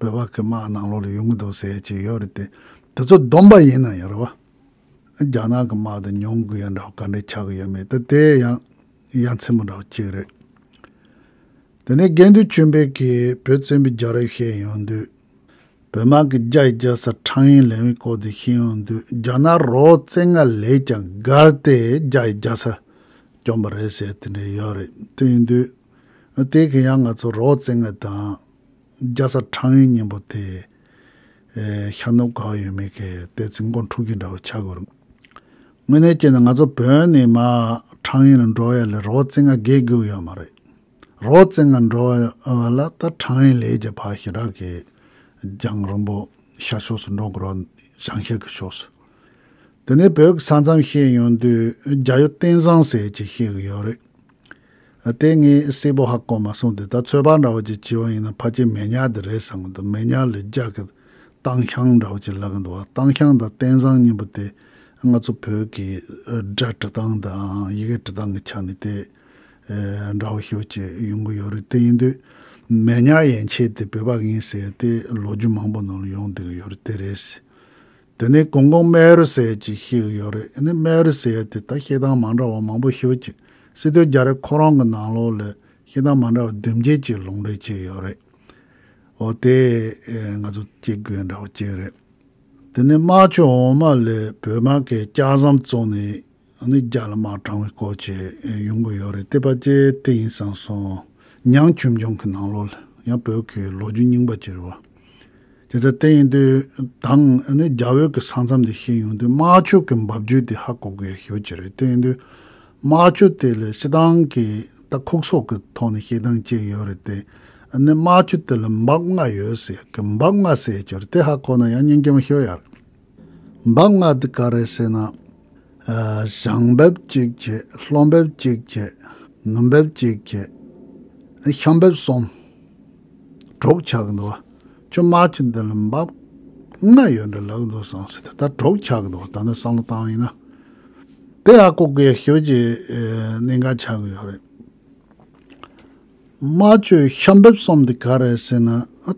བོད་པ་གི་དམག་ནང་ལོགས་ལ་ཡོང་གི་འདུག་ཟེར་ཅིག་ཡོད་རེད་དེ། དེ་ཚོ་བསྡོམས་པ་ཡིན་ན་ཡང་རེད་བ། རྒྱ་ནག་གི་དམག་དེ་ཉུང་དགོས་ཡ་འདྲ་བ་ག་འདྲས་ཆགས་ཀྱི་ཡོད་མེད་ད་དེ་ཡང་ཡ་མཚན་མོ་འདྲ་བ་གཅིག་རེད། དེ་ནས་དགེ་འདུན་ཆོས་འཕེལ་གྱིས་བོད་བཙན་པོའི་རྒྱལ་རབས་བཤད་ཡོང་དུས། བོད་དམག་གིས་རྒྱ་ཡི་རྒྱལ་ས་ཁྲང་ཡིན་ལེན་པའི་སྐོར་དེ་བཤད་ཡོང་དུས་རྒྱ་ནག་རོ་བཙན་ལྔ་ལས་ཀྱང་བརྒལ་ཏེ་རྒྱ་ཡི་རྒྱལ་ས་བཅོམ་པ་རེད་ཟེར་དེ་འདྲ་ཡོད་རེད། དེ་ཡིན་དུས་དེ་གི་ཡང་ང་ཚོ་རོ་བཙན་ལྔ་དང་རྒྱལ་ས་ཁྲང་ཡིན་གཉིས་པོ་དེ། ཨེ། ཤར་ནུབ་ག་པར་ཡོད་མེད་གི་ཏོག་ཙམ་མགོ་འཁྲུག་གི་འདྲ་བོ་ཆགས་དགོས་རེད། དངོས་གནས་བྱས་ན་ང་ཚོ་བོད་ནས་མར་ཁྲང་ཡིན་ལ་འགྲོ་ཡ་ལ་རོ་བཙན་ལྔ་བརྒལ་དགོས་ཡོད་མ་རེད། རོ་བཙན་ལྔ་འགྲོ་བ་ལ་ད་ཁྲང་ཡིན་ལས་ཀྱི་ཕར་ཞེ་དྲག་གི་རྒྱང་རིང་པོ་ཤར་ཕྱོགས་སུ་འགྲོ་དགོས་རེད་བ། བྱང་ཤར་གྱི་ཕྱོགས་སུ། དེ་ནས་བོད་ཀྱི་ས་མཚམས་བཤད་ཡོང་དུས་རྒྱ་ཡུལ་བསྟན་བཟང་ཟེར་ཅིག་བཤད་གི་ཡོད་རེད། དེ་ངས་གསལ་པོ་ཧ་གོ་མ་སོང་སྟེ། ད་ཚོད་དཔག་འདྲ་བོ་ཅིག་བྱས་པ་ཡིན་ན་ཕལ་ཆེར་མེ་ཉག་དེ་རེད་བསམ་གི་འདུག་མེ་ཉག་ལ་རྒྱ་གི་སྟག་ཤང་འདྲ་བོ་ཅིག་ལབ་གི་འདུག་བ། སྟག་ཤང་དང་བསྟན་བཟང་གཉིས་པོ་དེ་ང་ཚོ་བོད་ཀྱི་སྒྲ་འབྲི་སྟངས་དང་ཡི་གེ་འབྲི་སྟངས་ཀྱི་ཆ་ནས་དེ་འདྲ་བོ་ཞེ་པོ་ཅིག་ཡོང་གི་ཡོད་རེད། དེ་ཡིན་དུས་མེ་ཉག་ཡན་ཆད་དེ་བོད་པ་ཡིན་ཟེར་དེ་ལོ་རྒྱུས་མང་པོ་ནང་ལ་ཡོང་བསྡད་ཀྱི་ཡོད་རེད། དེ་རེད། དེ་ནས་གུང་གུང་སྨན་རི་ཟེར་ཅིག་བཤད་ཀྱི་ཡོད་རེད། ཨ་ནི་སྨན་རི་ཟེར་ཡ་དེ་ད་བཤད་སྟངས་མ་འདྲ་བ་མང་པོ་ཞེ་པོ་ཅིག་སི་ཏུ་རྒྱ་རས་ཁོ་རང་གི་ནང་ལོགས་ལ་བཤད་སྟངས་མ་འདྲ་བ་བདུན་བརྒྱད་ཅིག་ལུང་འདྲེན་བྱས་ཡོད་རེད། འོ་དེ་ཨེ་ང་ཚོ་ཅིག་དགོས་འདྲ་བོ་ཅིག་རེད། དེ་ནས་རྨ་ཆུ་འོ་མ་ལ་བོད་དམག་གིས་ལྕགས་ཟམ་བཙུགས་ནས་ཨ་ནི་རྒྱ་ལ་དམག་དྲངས་པའི་སྐོར་ཅིག་ཡོང་གི་ཡོད་རེད། དེ་ཕལ་ཆེར་དེ་ཡིན་བསམ་སོང་། ཉང་ཆོས་འབྱུང་གི་ནང་ལོགས་ལ་ཡང་བོད་ཀྱི་ལོ་རྒྱུས་རྙིང་པ་ཅིག་རེད་བ། དེ་ལྟར་དེ་ཡིན་དུས་དང་ཨ་ནི་རྒྱ་བོད་ཀྱི་ས་མཚམས་དེ་ཤེས་ཡོང་དུས་རྨ་ཆུ་གི་འབབ་རྒྱུད་དེ་ཧ་གོ་དགོས་ཡ་ཞེ་པོ་ཅིག་རེད། དེ་ཡིན་དུས་རྨ་ཆུ་དེ་ལ་སྤྱིར་བཏང་གི་ད་ཁུག་སོ་གི་ཐོག་ནས་བཤད་སྟངས་ཅིག་ཡོད་རེད་དེ། ཨ་ནི་རྨ་ཆུ་དེ་ལ་འབབ་ལྔ་ཡོད་ཟེར་གི། འབབ་ལྔ་ཟེར་ཅིག་རེད། དེ་ཧ་གོ་ན་ཡང་སྙིང་རྗེ་མོ་ཞེ་པོ་ཡོད་རེད། འབབ་ལྔ་དེ་ག་རེ་ཟེར་ན། ཨ། ཞང་འབབ་གཅིག་བྱས། ལྷོ་འབབ་གཅིག་བྱས། ནུབ་འབབ་གཅིག་བྱས། ཤམ་འབབ་གསུམ། དྲུག་ཆགས་ཀྱི་འདུག་བ། ཁྱོད་རྨ་ཆུ་འདི་ལ་འབབ་ལྔ་ཡོད་འདྲ་ལབ་འདུག་བསམ་སོང་། ད་དྲུག་ཆགས་ཀྱི་འདུག་བ། ད་ནི་བསམ་བློ་བཏང་ཡིན་ན། དེ་ཧ་གོ་དགོས་ཞེ་པོ་ཅིག་གནད་འགག་ཆགས་ཀྱི་ཡོད་རེད། རྨ་ཆུ་ཤམ་འབབ་གསུམ་དེ་ག་རེ་ཟེར་ན།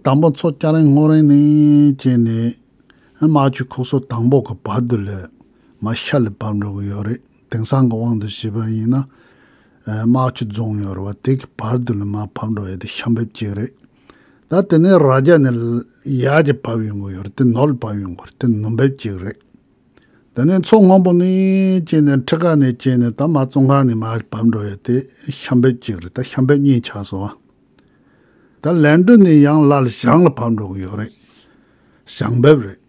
དང་པོ་མཚོ་སྐྱ་རེངས་སྔོ་རེངས་ནས་བྱས་ནས། རྨ་ཆུ་ཁུག་སོ་དང་པོ་གི་བར་དུ་ལ་མར་ཤར་ལ་བབས་འགྲོ་གི་ཡོད་རེད། དེང་སང་གི་དབང་དུ་བྱས་པ་ཡིན་ན། ཨ། རྨ་ཆུ་རྫོང་ཡོད་རེད་བ། དེ་གི་བར་དུ་ལ་མར་བབས་འགྲོ་ཡ་དེ་ཤམ་འབབ་གཅིག་རེད། ད་དེ་ནས་རྭ་རྒྱ་ནས་ཡར་གྱི་བབས་ཡོང་གི་ཡོད་རེད། དེ་ནོར་ལ་བབས་ཡོང་གི་རེད། དེ་ནོར་འབེབས་གཅིག་རེད། དེ་ནས་མཚོ་སྔོན་པོ་ནས་བྱས་ནས་ཁྲི་ཀ་ནས་བྱས་ནས་ད་མར་ཙོང་ཁ་ནས་མར་བབས་འགྲོ་ཡ་དེ་ཤར་འབེབས་གཅིག་རེད། ད་ཤར་འབེབས་གཉིས་ཆགས་སོང་བ། ད་ལན་གྲུ་ནས་ཡང་ལ་ལ་བྱང་ལ་བབས་འགྲོ་གི་ཡོད་རེད། བྱང་འབེབས་རེད།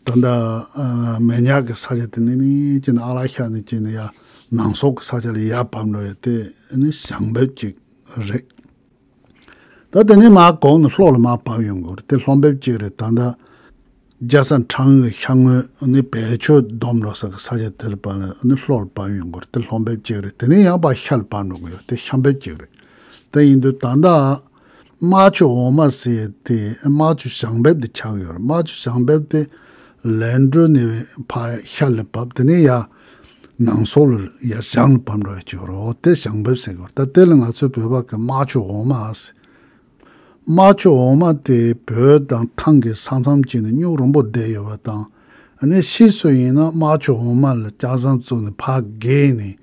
ད་ལྟ་ཨ་མེ་ཉག་གི་ས་ཆ་དེ་ནས་ནི་ཅི་ན་ཨ་ལ་ཤ་ནས་ཅི་ན་ཡ་ནང་སོག་གི་ས་ཆ་ལ་ཡར་བབས་འགྲོ་ཡ་དེ་ནི་བྱང་འབེབས་གཅིག་རེད། ད་དེ་ནས་མར་གོང་ནས་ལྷོ་ལ་མར་བབས་ཡོང་གི་རེད། དེ་ལྷོ་འབེབས་གཅིག་རེད། ད་ལྟ་རྒྱལ་ས་ཁྲང་ཡུལ་ཤར་ངོས་ནི་བལ་ཆོས་སྡོམ་འགྲོ་ས་གི་ས་ཆ་དེ་ལ་བབས་ནས་ནི་ལྷོ་ལ་བབས་ཡོང་གི་རེད། དེ་ལྷོ་འབེབས་གཅིག་རེད། དེ་ནས་ཡང་ཕར་ཤར་ལ་བབས་འགྲོ་གི་ཡོད། དེ་ཤར་འབེབས་གཅིག་རེད། དེ་ཡིན་དུས་ད་ལྟ་རྨ་ཆུ་འོ་མ་ཟེར་ཡས་དེ་རྨ་ཆུ་བྱང་འབེབས་དེ་ཆགས་ཡོད་རེད། རྨ་ཆུ་བྱང་འབེབས་དེ་ལན་གྲུ་ནས་ཕར་ཤར་ལ་བབས། དེ་ནས་ཡར་ནང་སོག་ལ་ཡར་བྱང་ལ་བབས་འགྲོ་ཡ་ཅིག་ཡོད་རེད། དེ་བྱང་འབེབས་ཟེར་གི་ཡོད་རེད། ད་དེ་ལ་ང་ཚོའི་བོད་པ་གི་རྨ་ཆུ་འོ་མ་ཟེར། རྨ་ཆུ་འོ་མ་དེ་བོད་དང་ཐང་གི་ས་མཚམས་ཅིག་ནས་རྙོག་རིང་པོ་བསྡད་ཡོད་པ་དང་། ཨ་ནི་ཕྱིས་སུ་ཡིན་ན་རྨ་ཆུ་འོ་མ་ལ་ལྕགས་ཟམ་བཙུགས་ནས་ཕར་བརྒལ་ནས།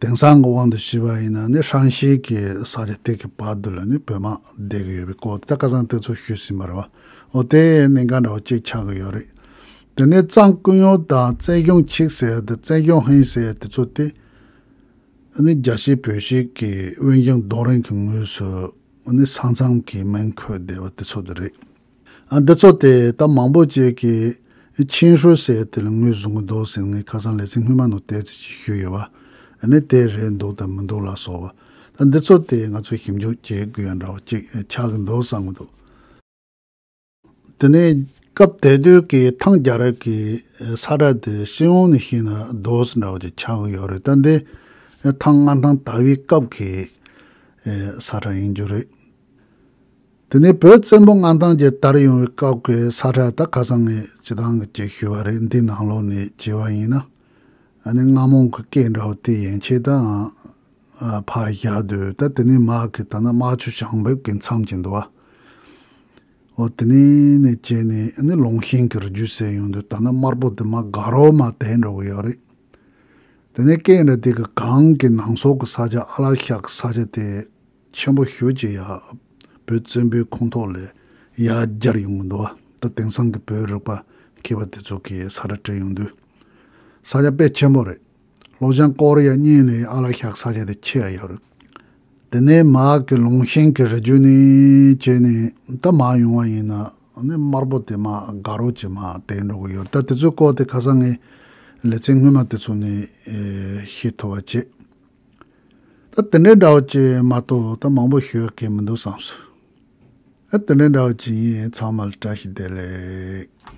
དེང་སང་གི་དབང་དུ་བྱས་པ་ཡིན་ན་ནི་ཧྲང་ཞི་གི་ས་ཆ་དེ་གི་བར་དུ་ལ་ནི་བོད་དམག་བསྡད་ཀྱི་ཡོད་པའི་སྐོར་ད་ཁ་སང་དེ་ཚོ་ཞུས་ཟིན་པ་རེད་བ། འོ་དེ་གནད་འགག་འདྲ་བོ་གཅིག་ཆགས་ཀྱི་ཡོད་རེད། དེ་ནས་གཙང་ཀུན་ཡོད་དང་རྩེ་གཞུང་ཆིག་ཟེར་ཡ་དེ་རྩེ་གཞུང་ཧིན་ཟེར་ཡ་དེ་ཚོ་དེ་ནི་རྒྱ་ཆེ་བོད་ཆེ་གི་དབོན་ཞང་རྡོ་རིང་གི་ངོས་སུ་ནི་ས་མཚམས་ཀྱི་མིང་འཁོད་བསྡད་པ་དེ་ཚོ་དེ་རེད། ཨ་འདི་ཚོ་དེ་ད་མང་པོ་ཅིག་གིས་ཆིན་ཧྲུའུ་ཟེར་དེ་ལ་ངོས་བཟུང་གི་འདུག་ཟེར་ངས་ཁ་སང་ལེ་ཚན་སྔོན་མ་ནང་ཏོག་ཙམ་ཅིག་ཞུས་ཡོད་པ། ཨ་ནི་དེ་རེད་འདུག་དང་མི་འདུག་ལ་སོགས་པ། ད་འདི་ཚོ་དེ་ང་ཚོ་ཞིབ་འཇུག་བྱེད་དགོས་ཡ་འདྲ་བ་ཅིག་ཆགས་ཀྱི་འདུག་བསམ་གྱི་འདུག་དེ་ནས་སྐབས་དེ་དུས་ཀྱི་ཐང་རྒྱལ་རབས་ཀྱི་ས་ཁྲ་དེ་སྤྱི་ཡོངས་ནས་བཤད་ན་རྡོ་སི་འདྲ་བ་ཅིག་ཆགས་ཀྱི་ཡོད་རེད། ད་འདི་ཐང་མངའ་ཐང་དར་བའི་སྐབས་ཀྱི་ས་ཁྲ་ཡིན་རྒྱུ་རེད། དེ་ནས་བོད་བཙན་པོ་མངའ་ཐང་ཅིག་དར་ཡོང་བའི་སྐབས་ཀྱི་ས་ཁྲ་ད་ཁ་སང་ངས་སྤྱི་བཏང་གི་ཅིག་ཞུས་པ་རེད། འདི་ནང་ལོགས་ནས་བྱས་པ་ཡིན་ན། ཨ་ནི་རྔ་མོང་གི་སྐད་འདྲ་བོ་དེ་ཡན་ཆད་དང་ཕར་བཞག་དུས་ད་དེ་ནས་མར་གི་ད་ནི་རྨ་ཆུ་བྱང་འབེབས་ཀྱི་མཚམས་ཅིག་འདུག་བ། འོ་དེ་ནས་ནས་བྱས་ནས་ཨ་ནི་ལུང་ཤིང་གི་རི་རྒྱུད་ཟེར་ཡོང་དུས་ད་ནི་དམར་པོ་དེ་མར་དགའ་རོགས་མར་དེད་འགྲོ་གི་ཡོད་རེད། དེ་ནས་སྐད་འདྲ་དེ་གི་གངས་ཀྱི་ནང་སོག་གི་ས་ཆ་ཨ་ལ་ཤག་གི་ས་ཆ་དེ་ཆེན་པོ་ཞེ་ཅིག་ཡ་བོད་བཙན་པོའི་ཁོངས་གཏོགས་ལས་ཡར་སྦྱར་ཡོང་གི་འདུག་བ། ད་དེང་སང་གི་བོད་རིག་པ་མཁས་པ་དེ་ཚོ་གིས་ས་ཁྲ་བྲིས་ཡོང་དུས་ས་ཆ་དཔེ་ཆེན་པོ་རེད། ལྷོ་བྱང་ཀོ་རི་ཡ་གཉིས་ནས་ཨ་ལ་ཤག་ས་ཆ་དེ་ཆེ་ཡ་ཡོད་རེད། དེ་ནས་མར་གི་ལུང་ཤིང་གི་རི་རྒྱུད་ནས་བྱས་ནས་ད་མར་ཡོང་བ་ཡིན་ན་ནི་དམར་པོ་དེ་མར་དགའ་རོགས་ཀྱི་མར་དེད་འགྲོ་གི་ཡོད་རེད། ད་དེ་ཚོའི་སྐོར་དེ་ཁ་སང་ངས་ལེ་ཚན་སྔོན་མ་དེ་ཚོ་ནས་ཨེ་ཤེས་ཐུབ་པ་བྱས། ད་དེ་འདྲའི་འདྲ་བོ་ཅིག་མ་གཏོགས་ད་མང་པོ་ཞུ་ཡག་གི་མི་འདུག་བསམ་སོང་། ཨ་དེ་འདྲའི་འདྲ་བོ་ཅིག་ཡིན། ཚང་མ་ལ་བཀྲ་ཤིས་བདེ་ལེགས།